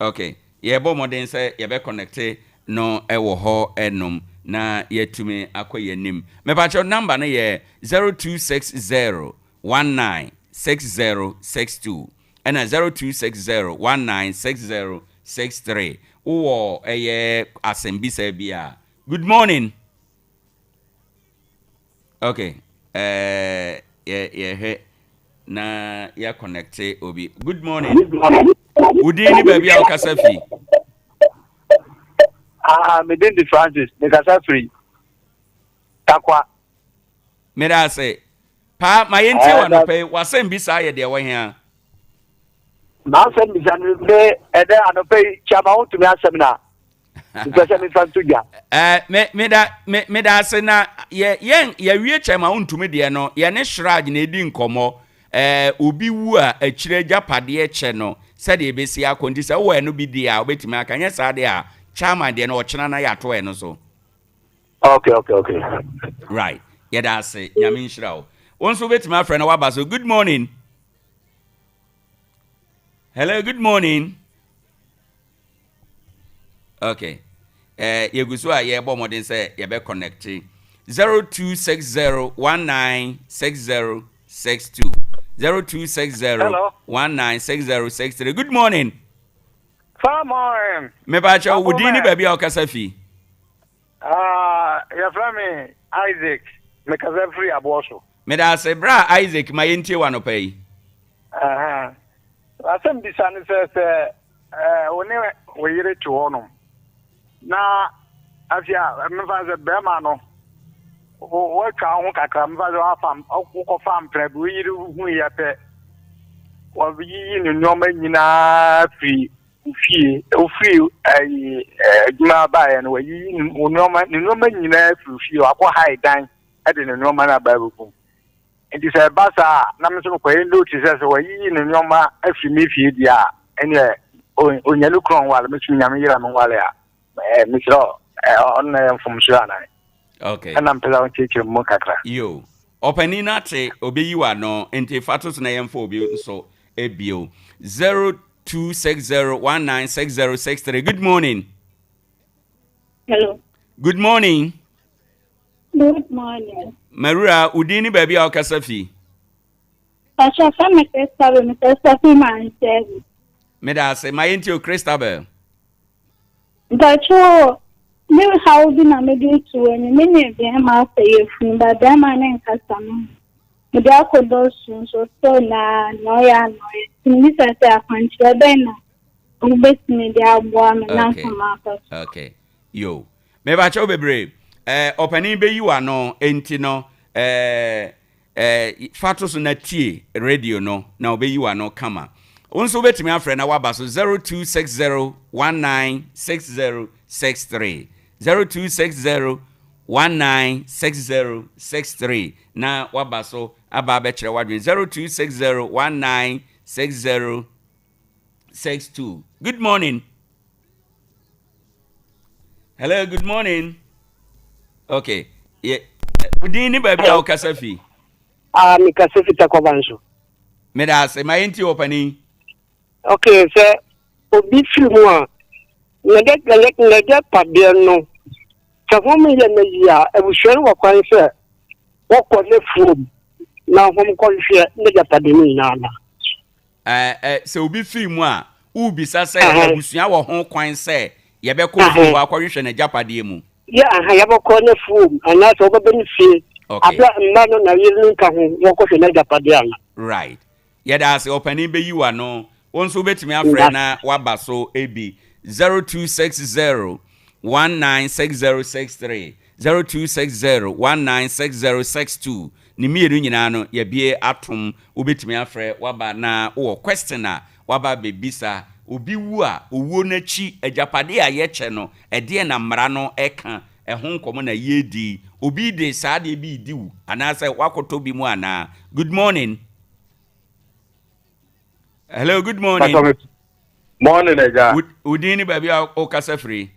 Okay, yɛbɔ mmɔden sɛ yɛbɛ connecte no ɛwɔ hɔ ɛnom na yɛatumi akɔ yɛn anim. Mepakyɛw, number no yɛ 0260 19 6062 ɛna 0260 19 6063. Wowɔ ɛyɛ asɛmbisa bi a. Good morning. Okay, yɛ yɛhwɛ na yɛ connecte obi. Good morning. Wo din ne baabi a wokasa fi? Ah, me din de Francis, mekasa firi Takwa. Meda ase paa. Ma yɛntie wɔ anɔpa yi w'asɛm bi saa yɛ deɛ wɔ hea. M'asɛm bisa no me ɛnɛ anɔpa yi, Kyama, wotumi asɛm na mepɛ sɛ mefa nto dwa. Me meda me meda ase na yɛ yɛn yɛwie kyɛ ma wontumi deɛ no, yɛne Shraj na ɛdi nkɔmmɔ. Obi wu a, akyire agyapadeɛ kyɛ no sɛdeɛ ɛbɛsi akɔ, nti sɛ wowɔ ɛno bi deɛ a, wobɛtumi aka. Nyɛ saa deɛ a, chairman deɛ no ɔkyena na yɛato ɛno so. Okay. Right, yɛda ase, Nyame nhyira wo. Wo nso wobɛtumi afrɛ na woaba so. Good morning. Hello, good morning. Okay, yɛgu so a yɛrebɔ mmɔden sɛ yɛbɛ connect. 0260 196062, 0260 196063. Good morning. Morning. Mepakyɛw, wo din ne baabi a wokasa fi? Ah, yɛfrɛ me Isaac. Mekasa firi aboɔ so. Meda ase, berɛ a Isaac, ma yɛntie wɔ anɔpa yi. Asɛm bisa ne sɛ wo ne wo yere te hɔnom na afei a mefa sɛ bɛrima no woatwa wo ho kakra, mefa sɛ woafa wokɔfa mpena bi, wo yere huiɛ pɛ, wɔyiyi ne nneɔma nyinaa firi wo fie. Wofiri ayi adwuma baeɛ no, wayiyi wo nneɔma, ne nneɔma nyinaa firi wo fie, wakɔ hae dan de ne nneɔma no aba abɛgu mu. Nti sɛ ɛba saa a, na me nso mekɔyɛ note sɛ wayiyi ne nneɔma afiri me fie deɛ a, ɛneɛ onya no kuro nwale, me so Nyame yera me nwale a, mesrɛ ɔno na yɛ mfomsoɔ anan? Ɛna mpɛ sɛ wonkyerɛkyerɛ mu kakra. Yo, ɔpanin no ate, ɔbɛyi w'ano, nti fa to so na yɛmfa obi nso ebio. 0260 196063. Good morning. Hello. Good morning. Good morning. Marura, wo din ne baabi a wokasa fi? Pastor, fa me Christabel, mekasa fi Manchester. Meda ase, ma yɛntie o, Christabel. Mpacho, me haw bi na mede to w'ani. Me ne bɛrima asɛ yɛfunu, ba bɛrima ne nkasa no ho. Mede akɔdɔ su nso still na na ɔyɛ a na ɔyɛ. Nti mebisa sɛ akwankyerɛ bɛn na wobɛtumi de aboa me na nkɔmɔ aba so? Okay, yo, mebakyɛw bebree. Ɔpanin bɛyi w'ano, enti no fa to so na tie radio no na ɔbɛyi w'ano kama. Wo nso wobɛtumi afrɛ na woaba so, 0260 196063, 0260 196063, na woaba so aba abɛkyerɛ w'adwene. 0260 196062. Good morning. Hello, good morning. Okay, yɛ wo din ne baabi a wokasa fi? Ah, mekasa fi Takɔba nso. Meda ase, ma yɛntie wɔ panin. Okay, sɛ obi firi mu a, n'agyapadeɛ no, sɛ hom yɛ no yie a, abusua no wɔ kwan sɛ wɔkɔ ne fuom na hom kɔhwehwɛ n'agyapadeɛ no nyinaa na? Ɛɛ sɛ obi firi mu a, wobisa sɛ abusua wɔ ho kwan sɛ yɛbɛkɔ fie hɔ akɔhwehwɛ n'agyapadeɛ mu? Yɛ aha, yɛbɛkɔ ne fuom anaasɛ wɔbɛbɛ ne fie abɛ mma no na yere no nka ho, wɔkɔhwɛ n'agyapadeɛ ana? Right, yɛda ase. Ɔpanin bɛyi w'ano. Wo nso wobɛtumi afrɛ na waba so ebi, 0260 196063, 0260 196062. Ne mmienu nyinaa no yɛbie atom, wobɛtumi afrɛ waba na wowɔ question a waba bɛbisa. Obi wu a, owuo no akyi agyapadeɛ a yɛkyɛ no, ɛdeɛn na mmara no ka? Ɛho nkɔmmɔ na yɛredi yi. Obi de saa adeɛ bi redi wo anaasɛ woakɔtɔ bi mu anaa? Good morning. Hello, good morning. Pastor, morning, Ẹja. Wo din ne baabi a wokasa firi?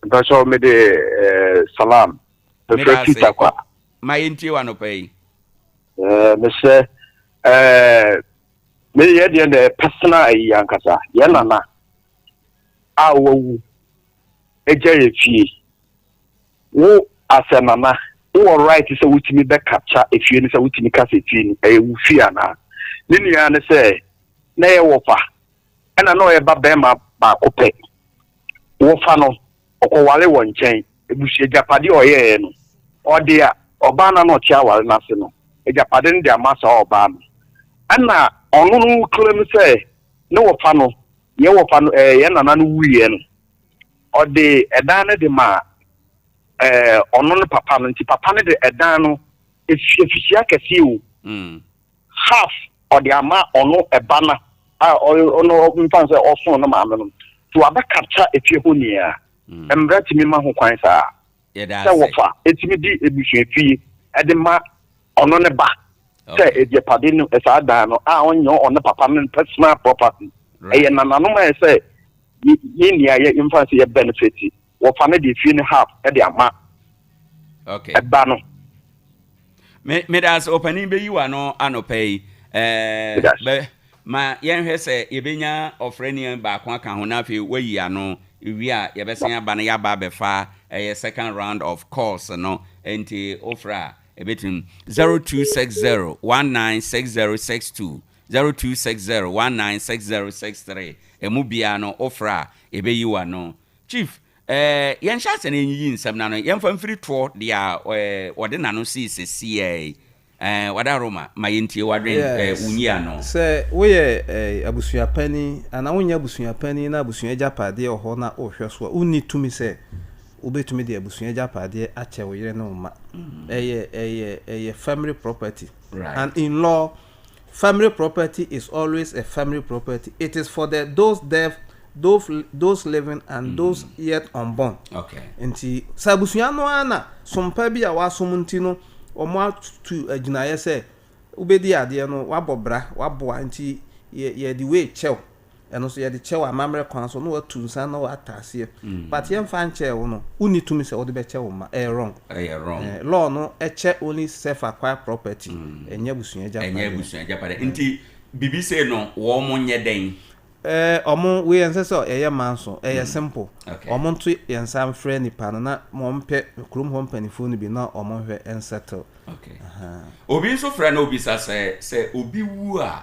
Pastor, me de eh, salam. Mefrɛ Peter kwa. Ma yɛntie w'anɔpa yi. Eh, mesrɛ eh, Me yɛ deɛ na personal ayi ankasa. Yɛ nana a wawu agya yɛ fie. Wo as a nana, wowɔ right sɛ wotumi bɛ capture efie no sɛ wotumi ka sɛ efie no ɛyɛ wo fie anaa. Ne nua ne sɛ na ɛyɛ wɔfa ɛna na ɔyɛ ba bɛrima baako pɛ. Wɔfa no ɔkɔware wɔ nkyɛn. Abusua agyapadeɛ a ɔyɛeɛ no, ɔde a ɔbaa no a na ɔte aware no ase no agyapade no de ama saa ɔbaa no. Ɛna ɔno no claim sɛ ne wɔfa no, yɛ wɔfa no, ɛɛ yɛn nana no wuiɛ no, ɔde ɛdan no de maa ɛɛ ɔno ne papa no. Nti papa no de ɛdan no efihyia kɛseɛ o. Mm. Half ɔde ama ɔno ɛba no a ɔno mfa no sɛ ɔso no maame no nti wabɛ capture efie hɔ nyinaa. Mmara tumi ma ho kwan saa sɛ wɔfa etumi di ebusua fie ɛde ma ɔno ne ba sɛ agyapade no saa dan no a ɔnyɛ ɔno papa no personal property ɛyɛ nananom a ɛsɛ yɛ nua yɛ mfa sɛ yɛ benefit wɔfa no de fie no half ɛde ama ɛba no. Me meda ase ɔpanin bɛyi w'ano anɔpa yi. Ɛɛ bɛ ma yɛnhwɛ sɛ yɛbɛnya ɔfrɛni baako aka ho na afei wayi ano. Wie a yɛbɛsan aba na yɛaba abɛfa ɛyɛ second round of calls no. Nti wofrɛ a ɛbɛtumi 0260 196062 0260 196063 ɛmu biara no wofrɛ a yɛbɛyi w'ano. Chief, eh, yɛnhyɛ ase na yɛnyiyi nsɛm no ano. Yɛmfa mfiri toɔ deɛ a eh, wɔde n'ano sii sesiɛ yi. Eh, Wada Roma, ma yɛntie w'adwen, eh, Yes. wo nyi ano. Sɛ woyɛ eh, abusua panin anaa wonyɛ abusua panin na abusua agyapadeɛ wɔ hɔ na wohwɛ so a, wonni tumi sɛ wobɛtumi de abusua agyapadeɛ akyɛ wo yere ne wo mma. Ɛyɛ, ɛyɛ, ɛyɛ family property. And in law, Family property is always a family property. It is for the those deaf, those, those living and mm. those yet unborn. Okay. Nti sɛ abusua no ara na sompa bi a wasom nti no wɔn atu agyinaeɛ sɛ wobɛdi adeɛ no wabɔ bra waboa nti yɛ yɛde wei kyɛw. Ɛno nso yɛde kyɛ wo amammerɛ kwan so na watu nsa na wata aseɛ but yɛmfa nkyɛɛ wo no wonni tumi sɛ wode bɛkyɛ wo mma ɛyɛ wrong. Ɛyɛ wrong. Eh, law no ɛkyɛ only self acquired property ɛnyɛ abusua agyapadeɛ. Ɛnyɛ abusua agyapadeɛ nti biribi sei no wɔn nyɛ dɛn? Eh, ɔmo wei ɛnsɛ sɛ ɛyɛ manso ɛyɛ simple okay. Ɔmo nto yɛn nsa mfrɛ nipa no na wɔn mpɛ kurom hɔ mpanimfoɔ no bi na ɔmo nhwɛ nsettle. Okay. Uh -huh. Obi nso frɛ na obisa sɛ sɛ obi wu a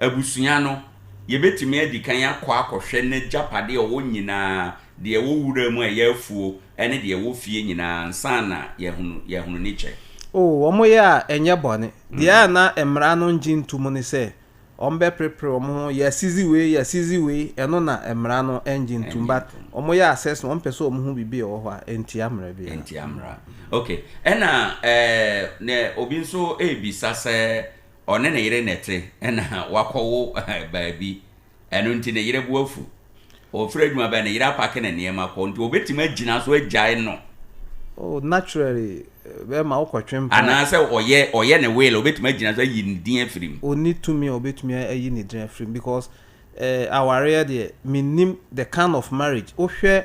Abusua no, yɛbɛtumi adi kan akɔ akɔhwɛ n'agyapadeɛ a ɔwɔ nyinaa, deɛ ɛwɔ wura mu a ɛyɛ afuo ne deɛ ɛwɔ fie nyinaa ansa na yɛahunu yɛahunu ne kyɛ. Oh, wɔyɛ a ɛnyɛ bɔne. Deɛ a na mmara no ngye ntom ne sɛ wɔbɛprepre wɔn ho, yɛasizi wei, yɛasizi wei, ɛno na mmara no ngye ntom. But wɔyɛ assessment, wɔpɛ sɛ wɔhu biribi a ɛwɔ hɔ a, ɛntia mmara biara. Ɛntia mmara. Okay. Ɛna ɛɛ, na obi nso rebisa sɛ Ɔne ne yere na ɛte na wakɔwo baabi. Ɛno nti ne yere bo afu. Ɔfiri adwuma bɛn ne yere apake ne nneɛma kɔ nti ɔbɛtumi agyina so agyae no. Oh, naturally, bɛrima wokɔtwe mpena. Anaasɛ ɔyɛ ɔyɛ ne will ɔbɛtumi agyina so ayi ne din afiri mu. Ɔnni tumi a ɔbɛtumi ayi ne din afiri mu because eh, awareɛ deɛ mennim the kind of marriage. Wohwɛ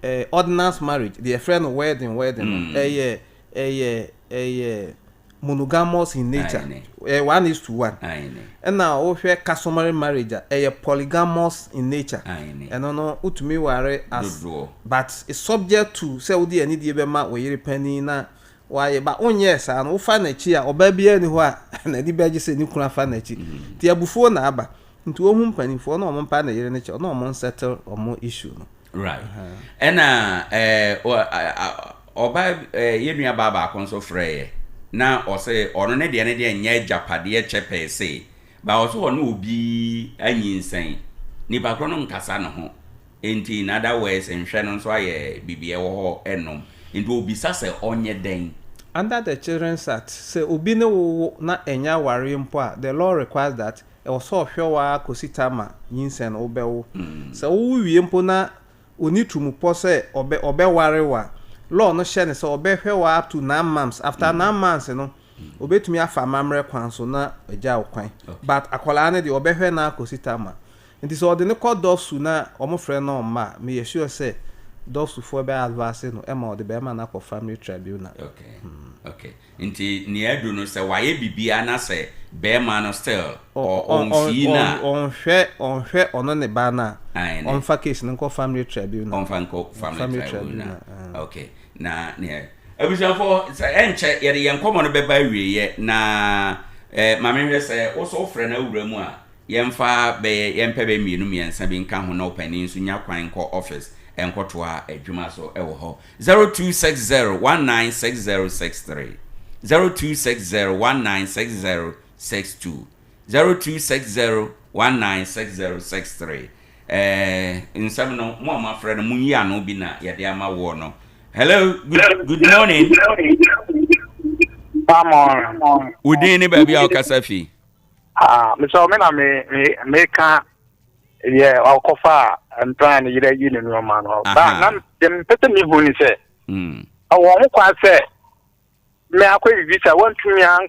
eh, ordinance marriage, deɛ yɛfrɛ no wedding wedding no, ɛyɛ ɛyɛ ɛyɛ monogamous in nature, ɛyɛ one is to one. Ɛna wohwɛ customary marriage a, ɛyɛ polygamous in nature. Ɛno no wotumi ware as but it's subject to sɛ wode anidie bɛma wo yere panin na wayɛ ba wonyɛɛ saa no wofa n'akyi a ɔbaa biara ni hɔ a n'ani bɛgye sɛ ne kunu afa n'akyi. Nti abufuo na aba. Nti wohu mpanimfoɔ na wɔn mpa ne yere no kyɛw na wɔn nsettle wɔn issue no. Right. Ɛna ɛɛ ɔbaa ɛɛ yɛn nua baa baako nso frɛɛ na ɔsɛ ɔno ne deɛ ne deɛ nyɛ agyapadeɛ kyɛ pɛɛ se ba ɔsɛ ɔne obi anyinsɛn nipa korɔ no nkasa ne ho nti in other words nhwɛ no nso ayɛ biribi ɛwɔ hɔ ɛnom nti obisa sɛ ɔnyɛ dɛn. Under the Children's Act, sɛ obi ne wo wo na ɛnyɛ awareɛ mpo a, the law requires that ɛwɔ sɛ ɔhwɛ wo ara kɔsi time a nyinsɛn no wobɛwo. Sɛ wowo wie mpo na ɔnni tumupɔ sɛ ɔbɛ ɔbɛware wo a, law no hyɛ no sɛ ɔbɛhwɛ wo ara up to nine months. After nine months no, ɔbɛtumi afa amammerɛ kwan so na wagya wo kwan. But akwadaa no deɛ, ɔbɛhwɛ no ara kɔsi time a. Nti sɛ ɔde no kɔ Dɔfsu na wɔfrɛ no ɔmma a, meyɛ sure sɛ Dɔfsufoɔ bɛ advise no ma ɔde bɛrima no akɔ family tribunal. Okay, okay. Nti nea adu no sɛ wayɛ biribiara na sɛ bɛrima no still ɔnfii no a. Ɔnhwɛ ɔnhwɛ ɔno ne ba no a, ɔnfa case no nkɔ family tribunal. Ɔnfa nkɔ family tribunal. Okay, na nea abusuafoɔ sɛ ɛnkyɛ yɛde yɛn nkɔmmɔ no bɛba awieɛ na eh, ma menhwɛ sɛ wo so wofrɛ no awura mu a Yɛmfa bɛyɛ yɛmpɛ bɛyɛ mmienu mmiɛnsa bi nka ho na ɔpanin nso nya kwan nkɔ office nkɔtoa adwuma so wɔ hɔ. 0260 196063, 0260 196062, 0260 196063. Ɛɛ nsɛm no mo a moafrɛ no monyi ano bi na yɛde ama woɔ no. Hello, good, good morning. Wo din ne baabi a wokasa fi? Ah, mesɛ me na me me meka yɛ ɔkɔfa a mpran ne yerɛ yi ne nneɛma no. Ba na deɛ mepɛ sɛ mehu ne sɛ hmm. ɔwɔ ho kwan sɛ me akɔ bibi sɛ wɔntumi an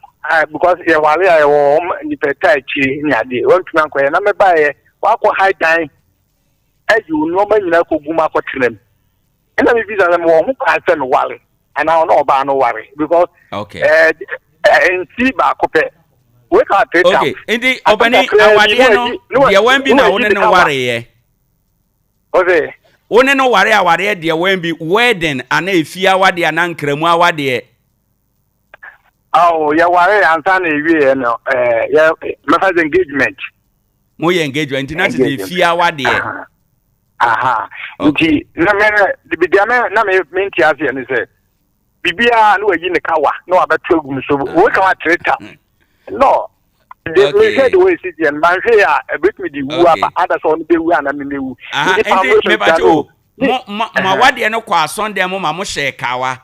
because yɛware a yɛwɔ wɔn nipa ta akyiri ne adeɛ wɔntumi ankɔyɛ na mebaeɛ wakɔ ha dan ayi wo nneɛma nyinaa kɔgu mu akɔtena mu. Ɛna mi bisa sɛ mewɔ ho kwan sɛ meware anaa ɔne ɔbaa no ware because okay. ɛɛ eh, eh, nti baako pɛ wei ka three times. Okay, nti ɔbɛni awadeɛ no deɛ wɔn bi na wo ne no wareɛ. Ɔsɛ. Wo ne no ware awareɛ deɛ wɔn bi wedding anaa efie awadeɛ anaa nkramu awadeɛ. Awo yɛ ware ansa na ewie yɛ no ɛɛ yɛ mɛfa sɛ engagement. Mo yɛ engagement nti na kyerɛ sɛ efie awadeɛ. Aha nti na mɛ deɛ mɛ na mɛ mɛ nti aseɛ ne sɛ biribiara na wayi ne kawa na wabɛto agu mi so wei kawa tere tam no de mehwɛ de wei si deɛ no manhwɛ yɛ a ɛbɛtumi de wu aba ada sɛ ɔno bɛwu ana me mɛwu nti pam no so ntia no mo mo awadeɛ no kɔ asɔndɛn mo ma mo hyɛ kawa.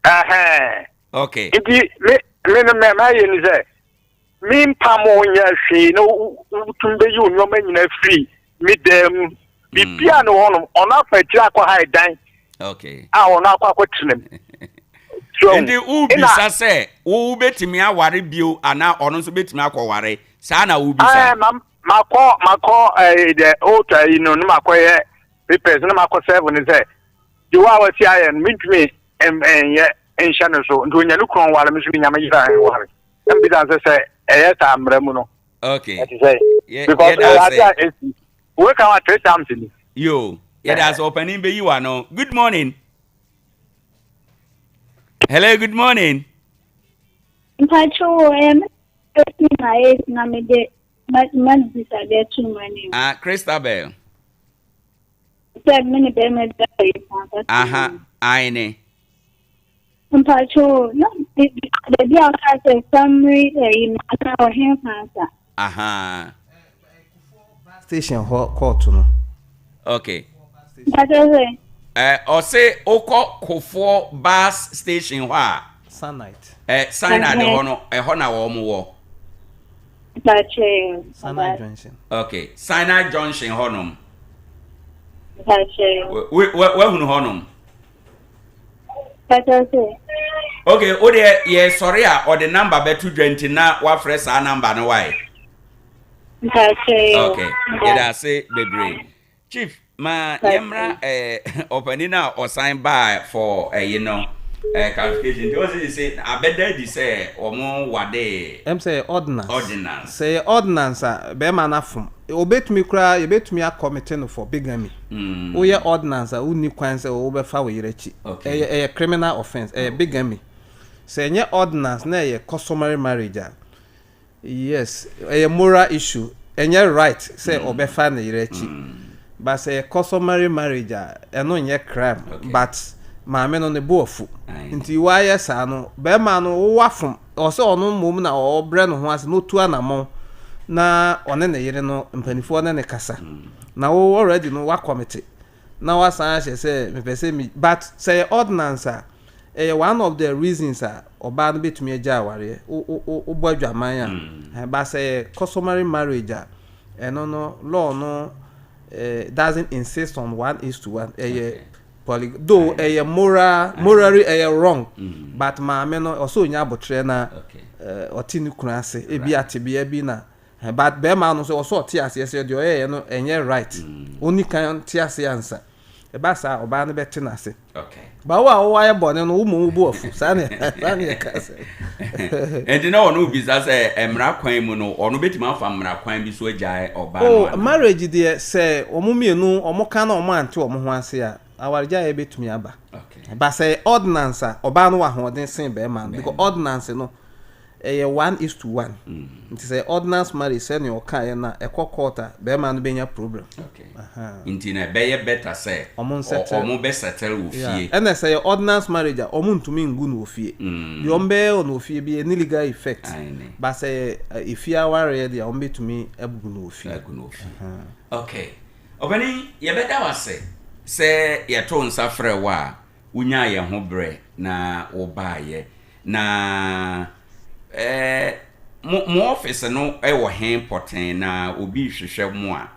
Ɛhɛn. Okay. Nti me me no mɛ mayɛ ni sɛ me mpam wo nyɛ hwee na wotumi bɛyi wo nneɛma nyinaa firi me dan mu. Hmm. Biribiara ne hɔ nom ɔno afa akyiri akɔ ha dan. Okay. A ɔno akɔ akɔtena mu. So nti wobisa sɛ wo wobɛtumi aware bio anaa ɔno nso bɛtumi akɔware saa na wobisa? Ɛɛ makɔ makɔ ɛɛ dɛ ɔɔtɔ yi no ne makɔyɛ papers na makɔ sɛɛvo ne sɛ deɛ wa wasi ayɛ no mentumi nyɛ nhyɛ no so nti onya ne kunu ɔnware me so menya me yere a ɛnware na mbisa sɛ sɛ ɛyɛ saa mmara mu no okay ɛte sɛ because ɛyɛ ade a ɛsi wei ka wa three times ni yo yɛda ase ɔpanin bɛyi wa no good morning hello good morning Mpakyɛ wo ɛyɛ me na ayɛ na mede ma ma bisa de ato mu anim. Ah Christabel. Sɛ me ne bɛrima bi ayɛ paa. Aha, ae ne. Mpakyɛ na baabi a ɔka sɛ family ɛyi no aka ɔhen fa sa. Aha. Station hɔ kɔɔto no. Okay. Mpakyɛ sɛ. Ɛ ɔse wokɔ Kofoɔ bus station hɔ a. Sanite. Ɛ Sanite hɔ no ɛhɔ na wɔn wɔ. Mpakyɛ. Sinai Junction. Okay, Sinai Junction hɔ nom. Mpakyɛ. Wahunu hɔ nom. Mpakyɛ sɛ. Okay, o deɛ yɛ sɔre a ɔde namba bɛto dwa nti na wafrɛ saa namba no wae. Mpakyɛ. Okay, yɛda ase bebree. Chief, ma yɛmmra eh, ɔpanin a ɔsan baa for ɛyi no eh, clarification nti ɔsɛ sɛ abɛda adi sɛ wɔn wade. Ɛm sɛ yɛ ordinance. Ordinance. Sɛ yɛ ordinance a bɛrima no afom. Obetumi koraa yɛbɛtumi akɔmete no for bigamy. Mm. Woyɛ ordinance a wonni kwan sɛ wobɛfa wo yere akyi. Okay. Ɛyɛ ɛyɛ criminal offence, ɛyɛ bigamy. Sɛ ɛnyɛ ordinance na ɛyɛ customary marriage a Yes, ɛyɛ moral issue, ɛnyɛ right sɛ ɔbɛfa ne yere akyi. But sɛ ɛyɛ customary marriage a, ɛno nyɛ crime but maame no ne bo afu. Nti wayɛ saa no, bɛrima no wo wafom. Ɛwɔ sɛ ɔno mmom na ɔbrɛ ne ho ase na ɔtu anamɔn na ɔne ne yere no mpanifoɔ ne no kasa. Na wo already no woakɔmete na wasan ahyɛ sɛ mepɛ sɛ me but sɛ ɛyɛ ordinance a. Ɛyɛ one of the reasons a ɔbaa no bɛtumi agya awareɛ. Wo wo wo wobɔ adwaman a. Ɛhɛn, but sɛ ɛyɛ customary marriage a, ɛno no law no eh, doesn't insist on one is to one. Ɛyɛ poly though ɛyɛ moral morally ɛyɛ wrong but maame no ɔsɛ ɔnya abotrɛ na eh, ɔte ne kunu ase. Ebi atebea bi na eh, but bɛrima no nso ɔsɛ ɔte aseɛ sɛ deɛ ɔyɛeɛ no ɛnyɛ right. Ɔnni kan te aseɛ ansa. Ɛba saa a, ɔbaa no bɛte no ase. Ba wo a woayɛ bɔne no, wo mmom wo bo afu. Saa ne saa ne yɛka sɛ. Enti na ɔno bisa sɛ mmara kwan mu no, ɔno bɛtumi afa mmara kwan bi so agyae ɔbaa no Oh, anaa? marriage deɛ sɛ wɔn mmienu wɔn ka na wɔn ante wɔn ho ase a, awaregyaeɛ bɛtumi aba. Ba sɛ ɛyɛ ordinance a, ɔbaa no wɔ ahoɔden sen barima no because ordinance no, Ɛyɛ one is to one nti sɛ ordinance marriage sɛnea ɔkaeɛ no a ɛkɔ court a bɛrima no bɛnya problem. Okay. Nti na ɛbɛyɛ better sɛ Ɔmo nsettle. ɔmo bɛ settle wɔ Yeah. fie. Ɛna sɛ ɛyɛ ordinance marriage a ɔmo ntumi ngu no wɔ fie. Deɛ ɔmo bɛyɛ wɔ no wɔ fie biara ɛnni legal effect. Aane. But sɛ ɛyɛ efie awareɛ deɛ a ɔmo bɛtumi abu no wɔ fie. Agu no wɔ fie. Okay. Ɔpanin yɛbɛda wo ase sɛ yɛtoo nsa frɛɛ wo a wonyaa yɛn ho berɛ na wobaeɛ. Na eh, mo, mo office no wɔ he pɔtee na obi rehwehwɛ mo a,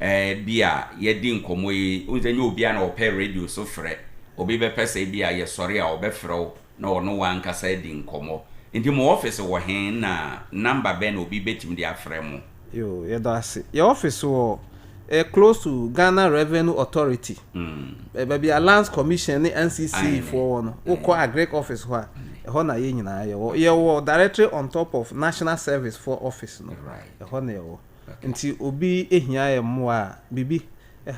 eh, bi a yɛadi nkɔmmɔ yi, wohu sɛ nyɛ obiara na ɔpɛ radio so frɛ. Obi bɛpɛ sɛ bi a yɛsɔre a ɔbɛfrɛ wo na ɔno wo ankasa adi nkɔmmɔ. Nti mo office wɔ he na number bɛn na obi bɛtumi de afrɛ mo? Yoo, yɛda ase. Yɛ office wɔ ɛyɛ close to Ghana Revenue Authority. Baabi a Lands Commission ne NCC foɔ wɔ no, wokɔ Agric office hɔ a, ɛhɔ na yɛn nyinaa yɛwɔ. Yɛwɔ directly on top of National Service foɔ office no, ɛhɔ na yɛwɔ. Nti obi hia yɛn mmoa a, biribi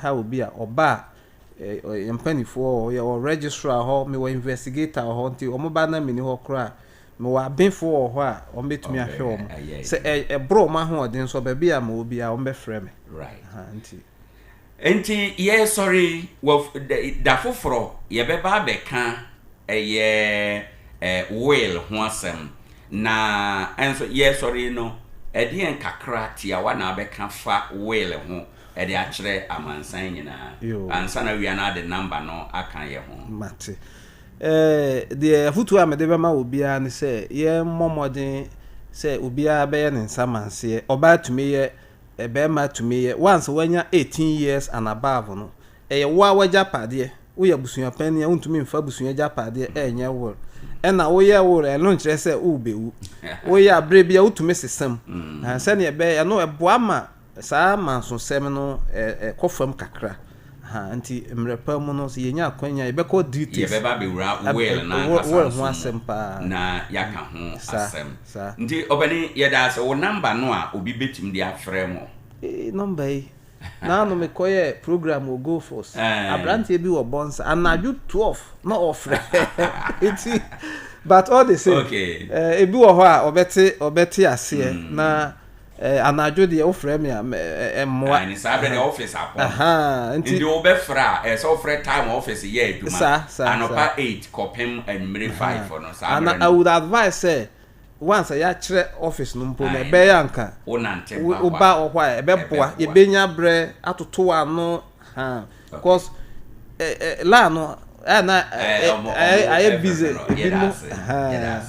ha obi a, ɔba a, yɛn mpanimfoɔ wɔ hɔ, yɛwɔ registrar hɔ, mewɔ investigator wɔ hɔ, nti wɔba na menni hɔ koraa a, Mewɔ abenfo wɔ hɔ a wɔbɛtumi ahwɛ wɔn. Sɛ ɛboro wɔn ahoɔden nso a, baabi a mewɔ biara wɔbɛfrɛ me. Right. Aha, nti. Nti yɛresɔre yi, wɔ da foforɔ yɛbɛba abɛka ɛyɛ will ho asɛm. Na nso yɛresɔre yi no, ɛdeɛn kakra tiawa na abɛka fa will ho de akyerɛ amansan nyinaa? Ansa na wia no ade number no aka yɛ ho. Mate. Deɛ afotuo a mede bɛma obiara ne sɛ yɛmmɔ mmɔden sɛ obiara bɛyɛ ne nsamanseɛ. Ɔbaa tumi yɛ, barima tumi yɛ. Once wanya 18 years and above no, ɛyɛ wo ara w'agyapadeɛ. Woyɛ abusua panin a, wontumi mfa abusua agyapadeɛ ɛnyɛ will. Ɛna woyɛ will a, ɛno nkyerɛ sɛ worebɛwu. Woyɛ a, berɛ biara wotumi sesa mu. Sɛdeɛ ɛbɛyɛ, ɛno ɛboa ma Saa mansosɛm no kɔ fam kakra. Ahaa, nti mmerɛ pa mu no, sɛ yɛnya akwanya a, yɛbɛkɔ details. Yɛbɛba abɛwura will no ankasa Will nso ho mu asɛm paa. na yɛaka ho Saa, asɛm. saa. Nti ɔpanin, yɛda ase. Wo number no a obi bɛtumi de afrɛ mo. Ee, number yi. Naano mekɔyɛɛ program wɔ Gold Force. Ɛɛ. Aberanteɛ bi wɔ Bonsa, anadwo 12 na ɔfrɛ. Nti, but all the same, Okay. eh, ebi wɔ hɔ a ɔbɛte, ɔbɛte aseɛ na Eh, anadwo deɛ wofrɛ me a ɛmmoa. Ɛne saa berɛ deɛ office apɔn. Nti nti wobɛfrɛ a ɛsɛ wofrɛ time office yɛ adwuma. Saa saa. Anɔpa 8 kɔpem anwummere 5 no saa berɛ no. I would advise sɛ once a yɛakyerɛ office no mpo no ɛbɛyɛ anka wonante ba hɔ a woba wɔ hɔ a ɛbɛboa yɛbɛnya berɛ atoto ano. Haa cause eh, eh, laa no eh, na eh, eh, ayɛ busy ebinom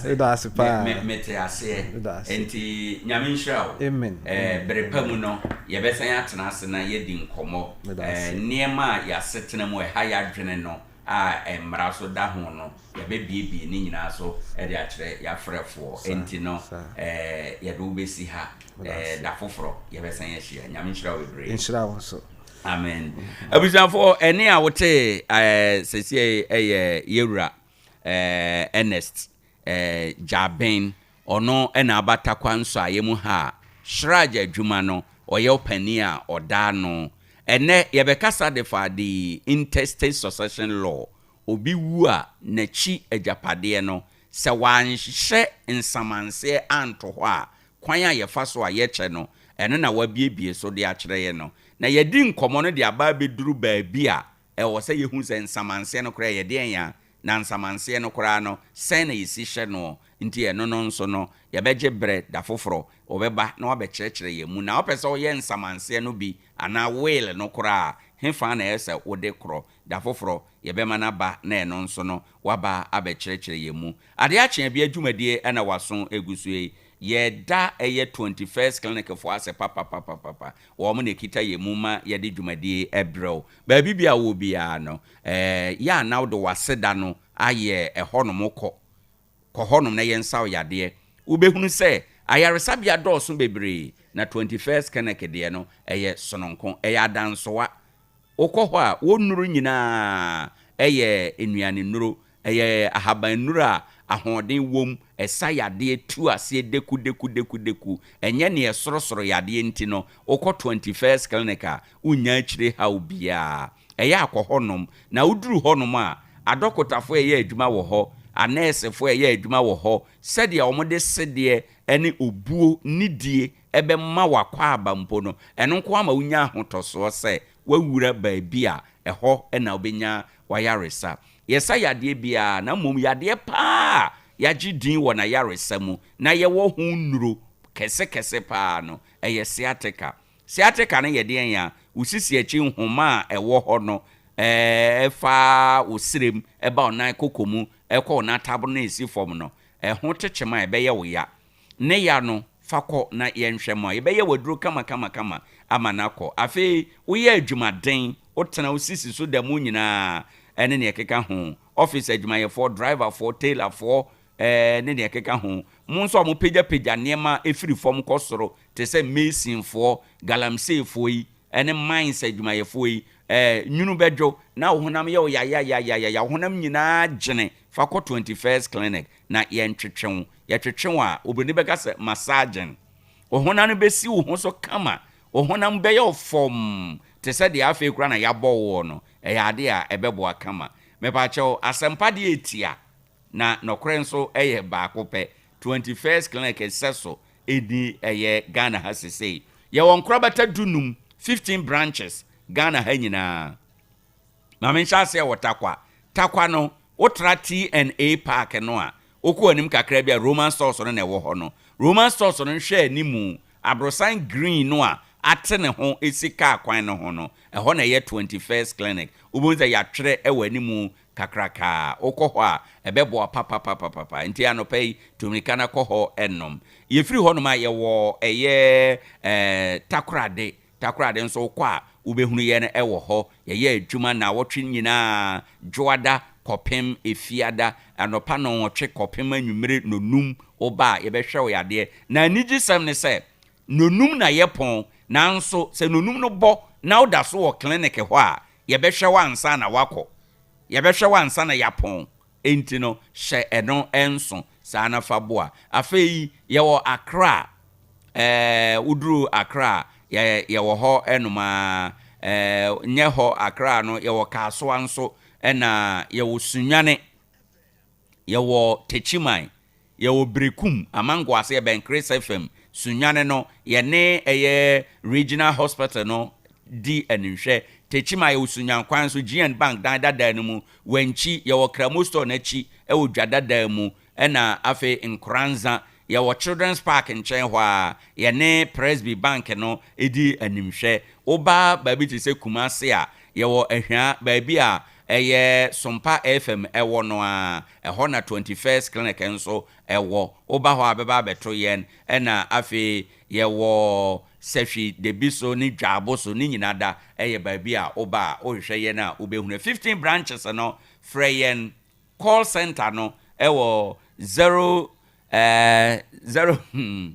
yɛda ase paa mete aseɛ nti nyame nhyira wo amen eh, bere pa mu no yɛbɛsan atena ase na yɛdi nkɔmmɔ eh, nneɛma a yɛasetena mu ɛha yɛadwene no a mmara so da ho no yɛbɛbiebie ne nyinaa so de akyerɛ yɛafrɛfoɔ nti no eh, yɛde wo bɛsi ha eh, da foforɔ yɛbɛsan ahyia nyame nhyira wo bebree nhyira wo nso Amen. Abusuafoɔ, ɛne a wotee ɛɛ sɛsie ɛyɛ yɛwura ɛɛ Ernest ɛɛ Gyaben. Ɔno ɛna aba Tarkwa nsɔayɛ mu ha a Shraj adwuma no ɔyɛ ɔpanin a ɔda ano. Ɛnɛ yɛbɛkasa de fa the intestate succession law. Obi wu a n'akyi agyapadeɛ no sɛ wanhyɛ nsamanseɛ anto hɔ a Kwan a yɛfa so a yɛkyɛ no, ɛno na wabiebie so de akyerɛ yɛn no. Na yɛadi nkɔmmɔ no de aba abɛduru baabi a ɛwɔ sɛ yɛhu sɛ nsamanseɛ no koraa ɛyɛ deɛn a, na nsamanseɛ no koraa no, sɛn na yɛsi hyɛ noɔ. Nti ɛno no nso no, yɛbɛgye berɛ da foforɔ, wɔbɛba na wɔabɛkyerɛkyerɛ yɛn mu. Na wopɛ sɛ woyɛ nsamanseɛ no bi anaa will no koraa a, Hefa na ɛyɛ sɛ wode korɔ? Da foforɔ yɛbɛma no aba na ɛno nso no waba abɛkyerɛkyerɛ yɛn mu. Adeɛ akye abia dwumadie na waso gu so yi. Yɛda ɛyɛ 21st Clinic foɔ ase papapapapa. Wɔn na ɛkita yɛn mu ma yɛde dwumadie brɛ wo. Baabi biara a wowɔ biara no, yɛ a na wode w'aseda no ayɛ ɛhɔnom kɔ. Kɔ hɔnom na yɛnsa wo yadeɛ. Wobɛhunu sɛ ayaresabea dɔɔso bebree, na 21st Clinic deɛ no, ɛyɛ sononko. Ɛyɛ adansowa. Wokɔ hɔ a, wɔn nnuro nyinaa yɛ nnuanennuro. Ɛyɛ ahabannuro a ahoɔden wom, ɛsa yadeɛ, tu aseɛ dekudekudekudeku. Ɛnyɛ nea ɛsorosoro yadeɛ nti no, wokɔ 21st Clinic a, wonnya akyire haw biara. Ɛyɛ a kɔ hɔnom, na woduru hɔnom a, adɔkotafoɔ a ɛyɛ adwuma wɔ hɔ, anɛɛsefoɔ a ɛyɛ adwuma wɔ hɔ, sɛdeɛ wɔde sedeɛ ne obuo, nidie, bɛma wo akwaaba mpo no, ɛno nko ara ma wonya ahotɔsoɔ sɛ woawura baabi a ɛhɔ na wobɛnya w'ayaresa. Yɛsa yadeɛ biara, na mmom yadeɛ pa ara a yɛagye din wɔ n'ayaresa mu na yɛwɔ ho nnuro kɛsekɛse pa ara no, ɛyɛ sciatica. Sciatica no yɛ deɛn a? Wo sisi akyi nhoma a ɛwɔ hɔ no fa wo serem ba wo nan koko mu kɔ wo n'ataboro no a ɛsi fam no, ɛho tekyema a ɛbɛyɛ wo ya. Ne ya no, fa kɔ na yɛnhwɛ ma yɛbɛyɛ wo aduro kamakamakama ama no akɔ. Afei woyɛ adwumaden, wotena wo sisi so da mu nyinaa ne nea ɛkeka ho, office adwumayɛfoɔ, driverfoɔ, tailorfoɔ ne nea ɛkeka ho, mo nso a mopagyapagya nneɛma firi fam kɔ soro te sɛ masonfoɔ, galamseyfoɔ yi ne mines adwumayɛfoɔ yi, nwunu bɛdwo na wo honam yɛ wo yayayayaya, wo honam nyinaa gyene, fa kɔ 21st Clinic na yɛntwetwe wo. Yɛtwetwe wo a, oburoni bɛka sɛ massaging. Wo honam no bɛsi wo ho so kama, wo honam bɛyɛ wo fɔmm te sɛ deɛ afei koraa na yɛabɔ woɔ no. Ɛyɛ adeɛ a ɛbɛboa kama. Mepakyɛw, asɛmpa deɛ ɛtia, na nɔkorɛ nso yɛ baako pɛ. 21st Clinic sɛso ɛni ɛyɛ Ghana ha sesei. Yɛwɔ nkorabata dunum, 15 branches, Ghana ha nyinaa. Ma menhyɛ aseɛ wɔ Tarkwa. Tarkwa no, wotra TNA Park no a, wokɔ anim kakra bi a, Roman Stores no na ɛwɔ hɔ no. Roman Stores no nhwɛ animu, aborosan green no a ate ne ho si kaa kwan no ho no, ɛhɔ na ɛyɛ 21st Clinic. Wobɛhu sɛ yɛatwerɛ wɔ animu kakrakaa. Wokɔ hɔ a, ɛbɛboa papapapapa. Nti anɔpa yi, tu mmirika na kɔ hɔ nom. Yɛfiri hɔnom a, yɛwɔ ɛyɛ eh, Takorade. Takorade nso wokɔ a, wobɛhunu yɛn wɔ hɔ. Yɛyɛ adwuma nnawɔtwe nyinaa, Dwoada kɔpem Efiada, anɔpa nnɔnwɔtwe kɔpem anwummere nnɔnum. Woba a, yɛbɛhwɛ wo yadeɛ. Na anigyesɛm ne sɛ, nnɔnum na yɛpɔn, nanso sɛ nnɔnum no bɔ na woda so wɔ clinic hɔ a, Yɛbɛhwɛ wo ansa na woakɔ. Yɛbɛhwɛ wo ansa na yɛapɔn. Enti no, hyɛ ɛno nso saa na fa boa. Afei, yɛwɔ Accra. Ɛɛ, woduru Accra a, yɛ, yɛwɔ hɔ nom ara. Ɛɛ, nyɛ hɔ, Accra no, yɛwɔ Kasoa nso, ɛna yɛwɔ Sunyani. Yɛwɔ Techiman, yɛwɔ Berekum, Amango ase yɛbɛn Chris FM, Sunyani no yɛne ɛyɛ Regional Hospital no di animhwɛ. Techiman yɛwɔ Sunyan kwan so, GN Bank dan dadaa no mu, Wankyi yɛwɔ Kramo store no akyi wɔ dwa dadaa mu, ɛna afei Nkoranza yɛwɔ Children's Park nkyɛn hɔ ara, yɛne Presby Bank no di animhwɛ. Woba baabi te sɛ Kumasi a, yɛwɔ Ahwia, baabi a Ɛyɛ Sompa FM wɔ no ara, ɛhɔ na 21st Clinic nso wɔ. Woba hɔ a bɛba abɛto yɛn. Ɛna afei yɛwɔ Sahwi, Debiso ne Dwaabo so, ne nyinaa da yɛ baabi a woba a wohwehwɛ yɛn a wobɛhunu. 15 branches no, frɛ yɛn call centre no wɔ zero eh, zero hmm.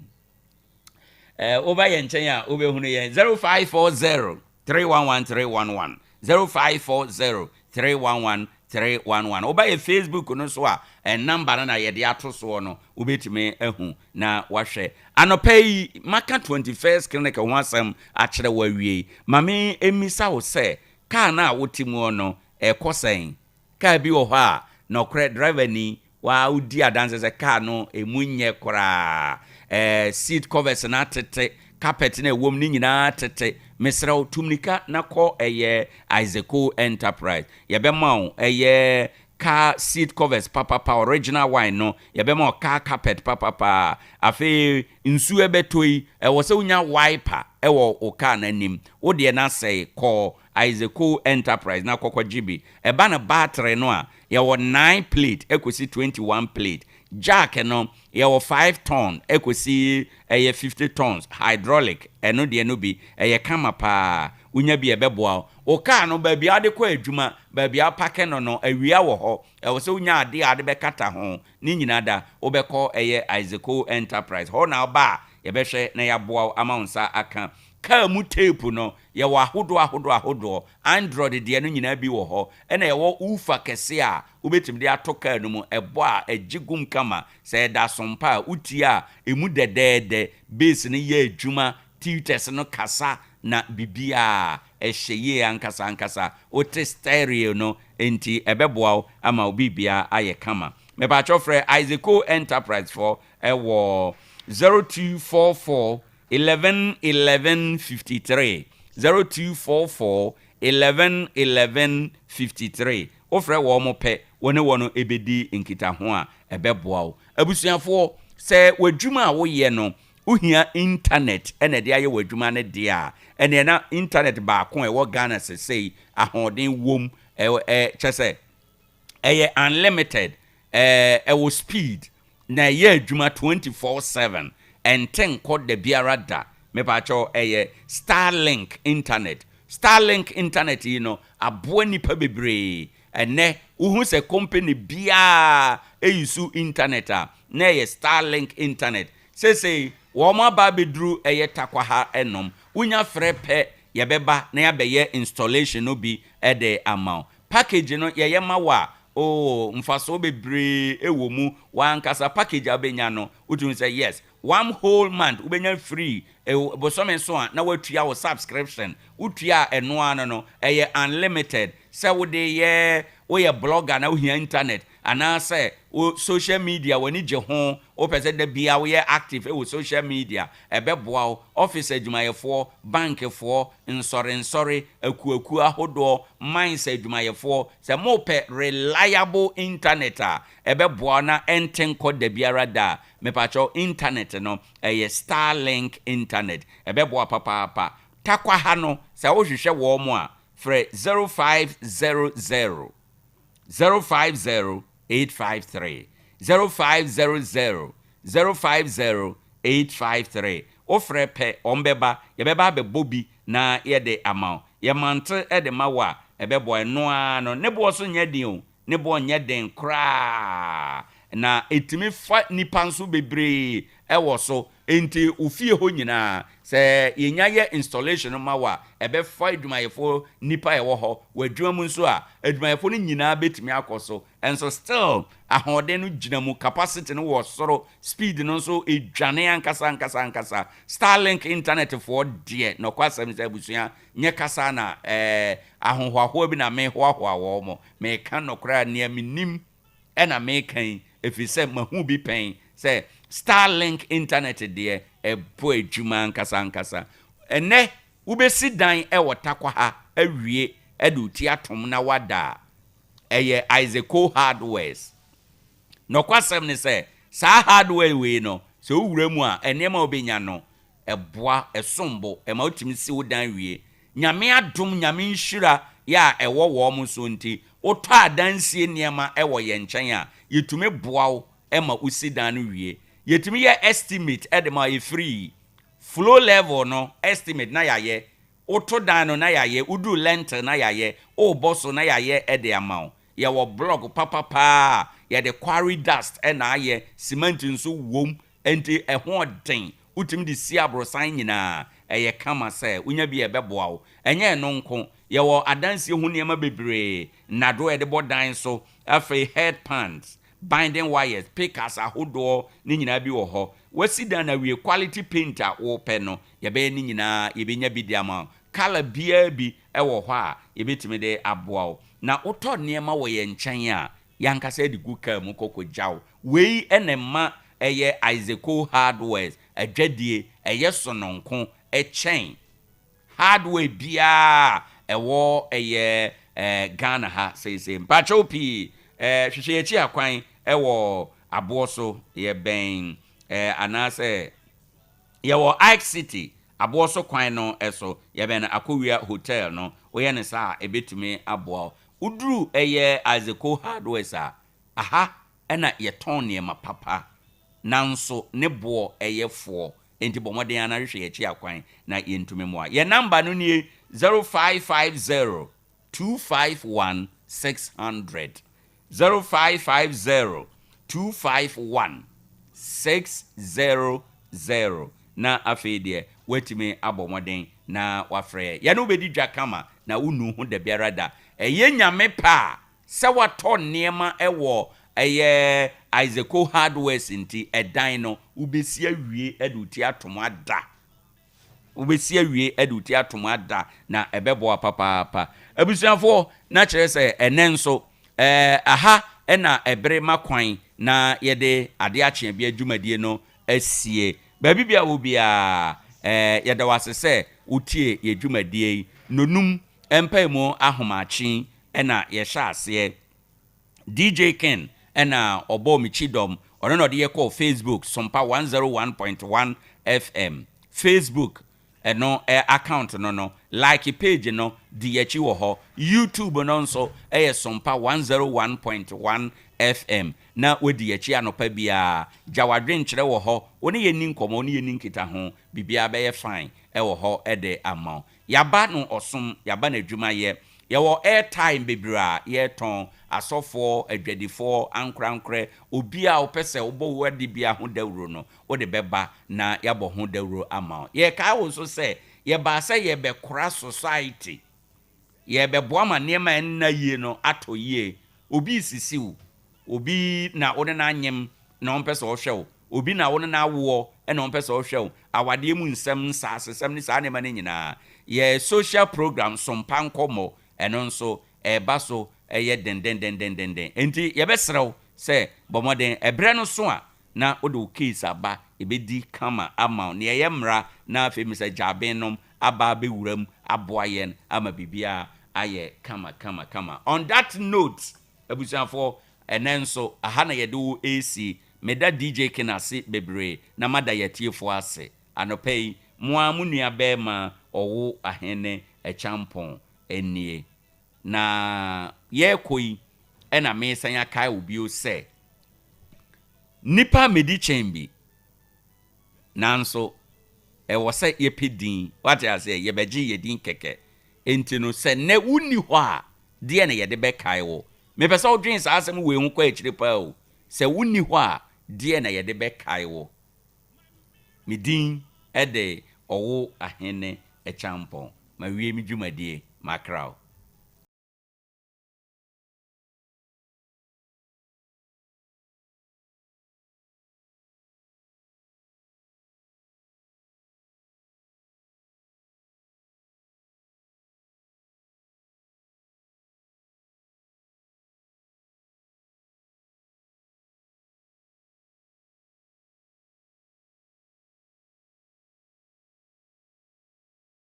Eh, woba yɛn nkyɛn a wobɛhunu yɛn 0540 311 311 0540 311 311. Woba yɛ Facebook no so a, eh, namba no na yɛde ato soɔ no, wobɛtumi ahu na wahwɛ. Anɔpa yi, maka 21st Clinic ho asɛm akyerɛ wo awie. Ma me mmisa wo sɛ, kaa no a wote muɔ no, ɛkɔ sɛn? Kaa bi wɔ hɔ a, nɔkorɛ, driver ni, Waa wodi adanse sɛ car no emu nyɛ koraa. Ɛɛ seat covers no atete, carpet no a ɛwɔ mu no nyinaa atete. Mesrɛ wo, tu mmirika na kɔ ɛyɛ Isaaco Enterprise. Yɛbɛma wo ɛyɛ. Car seat covers papapa, original one no, yɛbɛma wo car carpet papapa. Afei nsuo ɛbɛtɔ yi, ɛwɔ sɛ wonya wiper ɛwɔ wo car no anim. Wo deɛ no asɛe, kɔ Isaaco Enterprise na kɔkɔgye bi. Ɛba no battery no a, yɛwɔ 9 plate ɛkɔsi 21 plate. Jack no, yɛwɔ 5 ton ɛkɔsi ɛyɛ 50 tons, hydraulic, ɛno deɛ no bi, ɛyɛ kama paa. Wonya bi a ɛbɛboa wo. Wo car no, baabi a wode kɔ adwuma, baabi a wopake no no, awia wɔ hɔ. Ɛwɔ sɛ wonya adeɛ a wode bɛkata ho. Ne nyinaa da, wobɛkɔ ɛyɛ Isaaco Enterprise. Hɔ na woba a, yɛbɛhwɛ na yɛaboa wo ama wo nsa aka. Car mu tape no, yɛwɔ ahodoɔ ahodoɔ ahodoɔ. Android deɛ no nyinaa bi wɔ hɔ. Ɛna yɛwɔ woofer kɛseɛ a wobɛtumi de ato car no mu. Ɛbɔ a, ɛgye gum kama. Sɛ ɛda asompa a, wotie a, ɛmu dɛdɛɛdɛ. Bass no yɛ adwuma, tweeters no kasa, na biribiara ɛhyɛ yie ankasa ankasa. Wote stereo no, enti ɛbɛboa wo ama wo biribiara ayɛ kama. Mepakyɛw frɛ Isaaco Enterprise foɔ ɛwɔ 0244 11 11 53, 0244 11 11 53. Wofrɛ wɔn pɛ, wo ne wɔn ɛbɛdi nkitaho a ɛbɛboa wo. Abusuafoɔ, sɛ w'adwuma a woyɛ no, wohia internet ɛna ɛde ayɛ w'adwuma no deɛ a, ɛneɛ na internet baako a ɛwɔ Ghana sesei ahoɔden wom, ɛwɔ kyɛ sɛ ɛyɛ unlimited, ɛwɔ speed na ɛyɛ adwuma 24/7, ɛnte nkɔ da biara da. Mepakyɛw ɛyɛ Starlink internet. Starlink internet yi no aboa nipa bebree. Ɛnɛ wohu sɛ company biara ɛyi so internet a, na ɛyɛ Starlink internet. Sesei wɔn aba abɛduru ɛyɛ Takwa ha ɛnom. Wonya frɛ pɛ, yɛbɛba na yɛabɛyɛ installation no bi ɛde ama wo. Package no yɛyɛ ma wo a, oh, mfasoɔ bebree ɛwɔ mu. Wankasa package a wobɛnya no, wotumi sɛ yes, one whole month wobɛnya free. Bosome so a na watua wo subscription. Wotua a ɛno ano no, ɛyɛ unlimited. Sɛ wode yɛ woyɛ blogger na wohia internet, anaasɛ wo social media w'ani gye ho, wopɛ sɛ da bia woyɛ active ɛwɔ social media, ɛbɛboa wo. Office adwumayɛfoɔ, bankfoɔ, nsɔrensɔre, akuakuo ahodoɔ, mines adwumayɛfoɔ, sɛ mopɛ reliable internet a ɛbɛboa wo na ɛnte nkɔ da biara da a, mepakyɛw internet no ɛyɛ Starlink internet, ɛbɛboa papaapa. Takwa ha no, sɛ wohwehwɛ wɔn mo a, frɛ 0500 050 853, 0500 050 853. Wofrɛ pɛ, wɔn bɛba, yɛbɛba abɛbɔ bi na yɛde ama wo. Yɛmante de ma wo a, ɛbɛboa. Ɛno ara no, ne boɔ so nyɛ den o, ne boɔ nyɛ den koraa, na ɛtumi fa nipa nso bebree ɛwɔ so. Nti wo fie hɔ nyinaa, sɛ yɛnya yɛ installation no ma wo a, ɛbɛfa adwumayɛfoɔ nipa a ɛwɔ hɔ wɔ adwuma mu nso a, adwumayɛfoɔ no nyinaa bɛtumi akɔ so. Ɛnso still ahoɔden no gyina mu, capacity no wɔ soro, speed no nso edwane ankasa ankasa ankasa. Starlink internet foɔ deɛ, nɔkɔ asɛm sɛ abusua nyɛ kasa na ahohoahoa bi na mehoahoa wɔn mo. Meka nɔkora nea menim ɛna meka yi, ɛfiri sɛ mahu bi pɛn sɛ Starlink internet deɛ ɛbɔ adwuma ankasa ankasa. Ɛnɛ wobɛsi dan ɛwɔ Takwa ha awie ɛde wo ti atom na wada a, ɛyɛ Isaaco Hardwares. Nɔkwasɛm ne sɛ saa hardware wei no, sɛ wowura mu a, nneɛma a wobɛnya no ɛboa, ɛsom bo, ɛma wotumi si wo dan wie. Nyame adom, Nyame nhyira yɛ a ɛwɔ wɔn mo so nti, wotɔ adansie nneɛma ɛwɔ yɛn nkyɛn a, yɛtumi boa wo ɛma wosi dan no wie. Yɛtumi yɛ estimate ɛde ma yɛ free. Floor level no estimate na yɛayɛ, woto dan no na yɛayɛ, woduru lintel na yɛayɛ, wobɔ so na yɛayɛ ɛde ama wo. Yɛwɔ block papapaa a yɛde quarry dust ɛna ayɛ, cement nso wom, nti ɛho ɔden, wotumi de si aborosan nyinaa, ɛyɛ kama sɛ wonya bi a ɛbɛboa wo. Ɛnyɛ ɛno nko, yɛwɔ adansie ho nneɛma bebree, nnado a yɛde bɔ dan so, afei head pans, binding wires, pickers ahodoɔ ne nyinaa bi wɔ hɔ. Wasi dan na wie, quality paint a wɔpɛ no, yɛbɛyɛ ne nyinaa, yɛbɛnya bi de ama wo. Colour biara bi ɛwɔ hɔ a yɛbɛtumi de aboa wo. Na wotɔ nneɛma wɔ yɛn nkyɛn a, yɛankasa de gu kaa mu kɔkɔ gya wo. Wei ɛna mma ɛyɛ Isaaco Hardwares adwadie ɛyɛ sononko ɛkyɛn hardware biara ɛwɔ ɛyɛ Ghana ha seesei. Mpakyɛw pii. Eh, hwehwɛ yɛn akyi akwan wɔ aboɔ so, yɛbɛn eh, anaasɛ yɛwɔ Ike City aboɔ so kwan no so, yɛbɛn Akowia Hotel no. Woyɛ no saa a, ɛbɛtumi aboa wo. Woduru ɛyɛ Isaaco Hardwares a, aha na yɛtɔn nneɛma papa, nanso ne boɔ yɛ foɔ. Enti bɔ mmɔden ara na hwehwɛ yɛn akyi akwan na yɛntumi mmoa. Yɛn namba no nie, 0550 251 600. 0550 251 600. Na afei deɛ woatumi abɔ mmɔden na woafrɛ yɛn. Yɛne wo bɛdi dwa kama na wonnu ho dabiara da. Ɛyɛ Nyame pɛ a, sɛ woatɔ nneɛma wɔ ɛyɛ Isaaco Hardwares nti, ɛdan no wobɛsi awie de wo ti atom ada. Wobɛsi awie de wo ti atom ada na ɛbɛboa papaapa. Abusuafoɔ, na kyerɛ sɛ ɛnnɛ nso, ɛɛ, aha na ɛbere ma kwan na yɛde Adeɛ Akyeabea dwumadie no asie. Baabi biara a wɔ biara, ɛɛ, yɛda wo ase sɛ wotie yɛn dwumadie yi. Nnɔnum mpaemu ahomakye na yɛhyɛ aseɛ. DJ Ken na ɔbɔɔ me kyidɔm, ɔno na ɔde yɛ kɔɔ Facebook, Sompa 101.1 FM, Facebook ɛno account no no, like page no, di yɛakyi wɔ hɔ, YouTube no nso yɛ Sompa 101.1 FM, na wadi yɛakyi anɔpa biara, gya w'adwenkyerɛ wɔ hɔ, wo ne yɛn nni nkɔmmɔ, wo ne yɛn nni nkitaho, biribiara bɛyɛ fine wɔ hɔ de ama wo. Yɛaba no ɔsom, yɛaba no adwumayɛ. Yɛwɔ airtime bebree a yɛtɔn, asɔfoɔ, adwadifoɔ, ankorankorɛ, obiara a wopɛ sɛ wobɔ wo ade biara ho dawuro no, wode bɛba na yɛabɔ ho dawuro ama wo. Yɛrekae wo nso sɛ, yɛbaa sɛ yɛrebɛkora society, yɛrebɛboa ma nneɛma a ɛnna yie no atɔ yie. Obi resisi wo, Obi na wo ne no anyem na ɔmpɛ sɛ ɔhwɛ wo. Obi na wo ne no awoɔ na ɔmpɛ sɛ ɔhwɛ wo. Awadeɛ mu nsɛm, nsaasesɛm ne saa nneɛma no nyinaa. Yɛ social program Sompa Nkɔmmɔ, ɛno nso ɛreba so yɛ dendendendendenden. Enti yɛbɛsrɛ wo sɛ bɔ mmɔden, ɛberɛ no so a na wode wo case aba, yɛbɛdi kama ama wo. Nea ɛyɛ mmara na afei Mister Gyabin nom aba abɛwura mu aboa yɛn ama biribiara ayɛ kama kama kama. On that note, Abusuafoɔ, ɛnnɛ nso, aha na yɛde wo resi. Meda DJ Ken ase bebree na mada yɛn atiefoɔ ase. Anɔpa yi, mo ara mo nua barima Ɔwo Ahene Acheampong nie. Na yɛrekɔ yi na meresan akae wo bio sɛ, nnipa mmɛdi kyɛn bi. Nanso, ɛwɔ sɛ yɛpɛ din. Woate aseɛ? Yɛbɛgye yɛn din kɛkɛ. Enti no, sɛ nnɛ wonni hɔ a, deɛn na yɛde bɛkae wo? Mepɛ sɛ wodwen saa asɛm wei ho kɔ akyire paa o. Sɛ wonni hɔ a, deɛn na yɛde bɛkae wo? Me din de Ɔwo Ahene Acheampong. Mawie me dwumadie. Makra wo.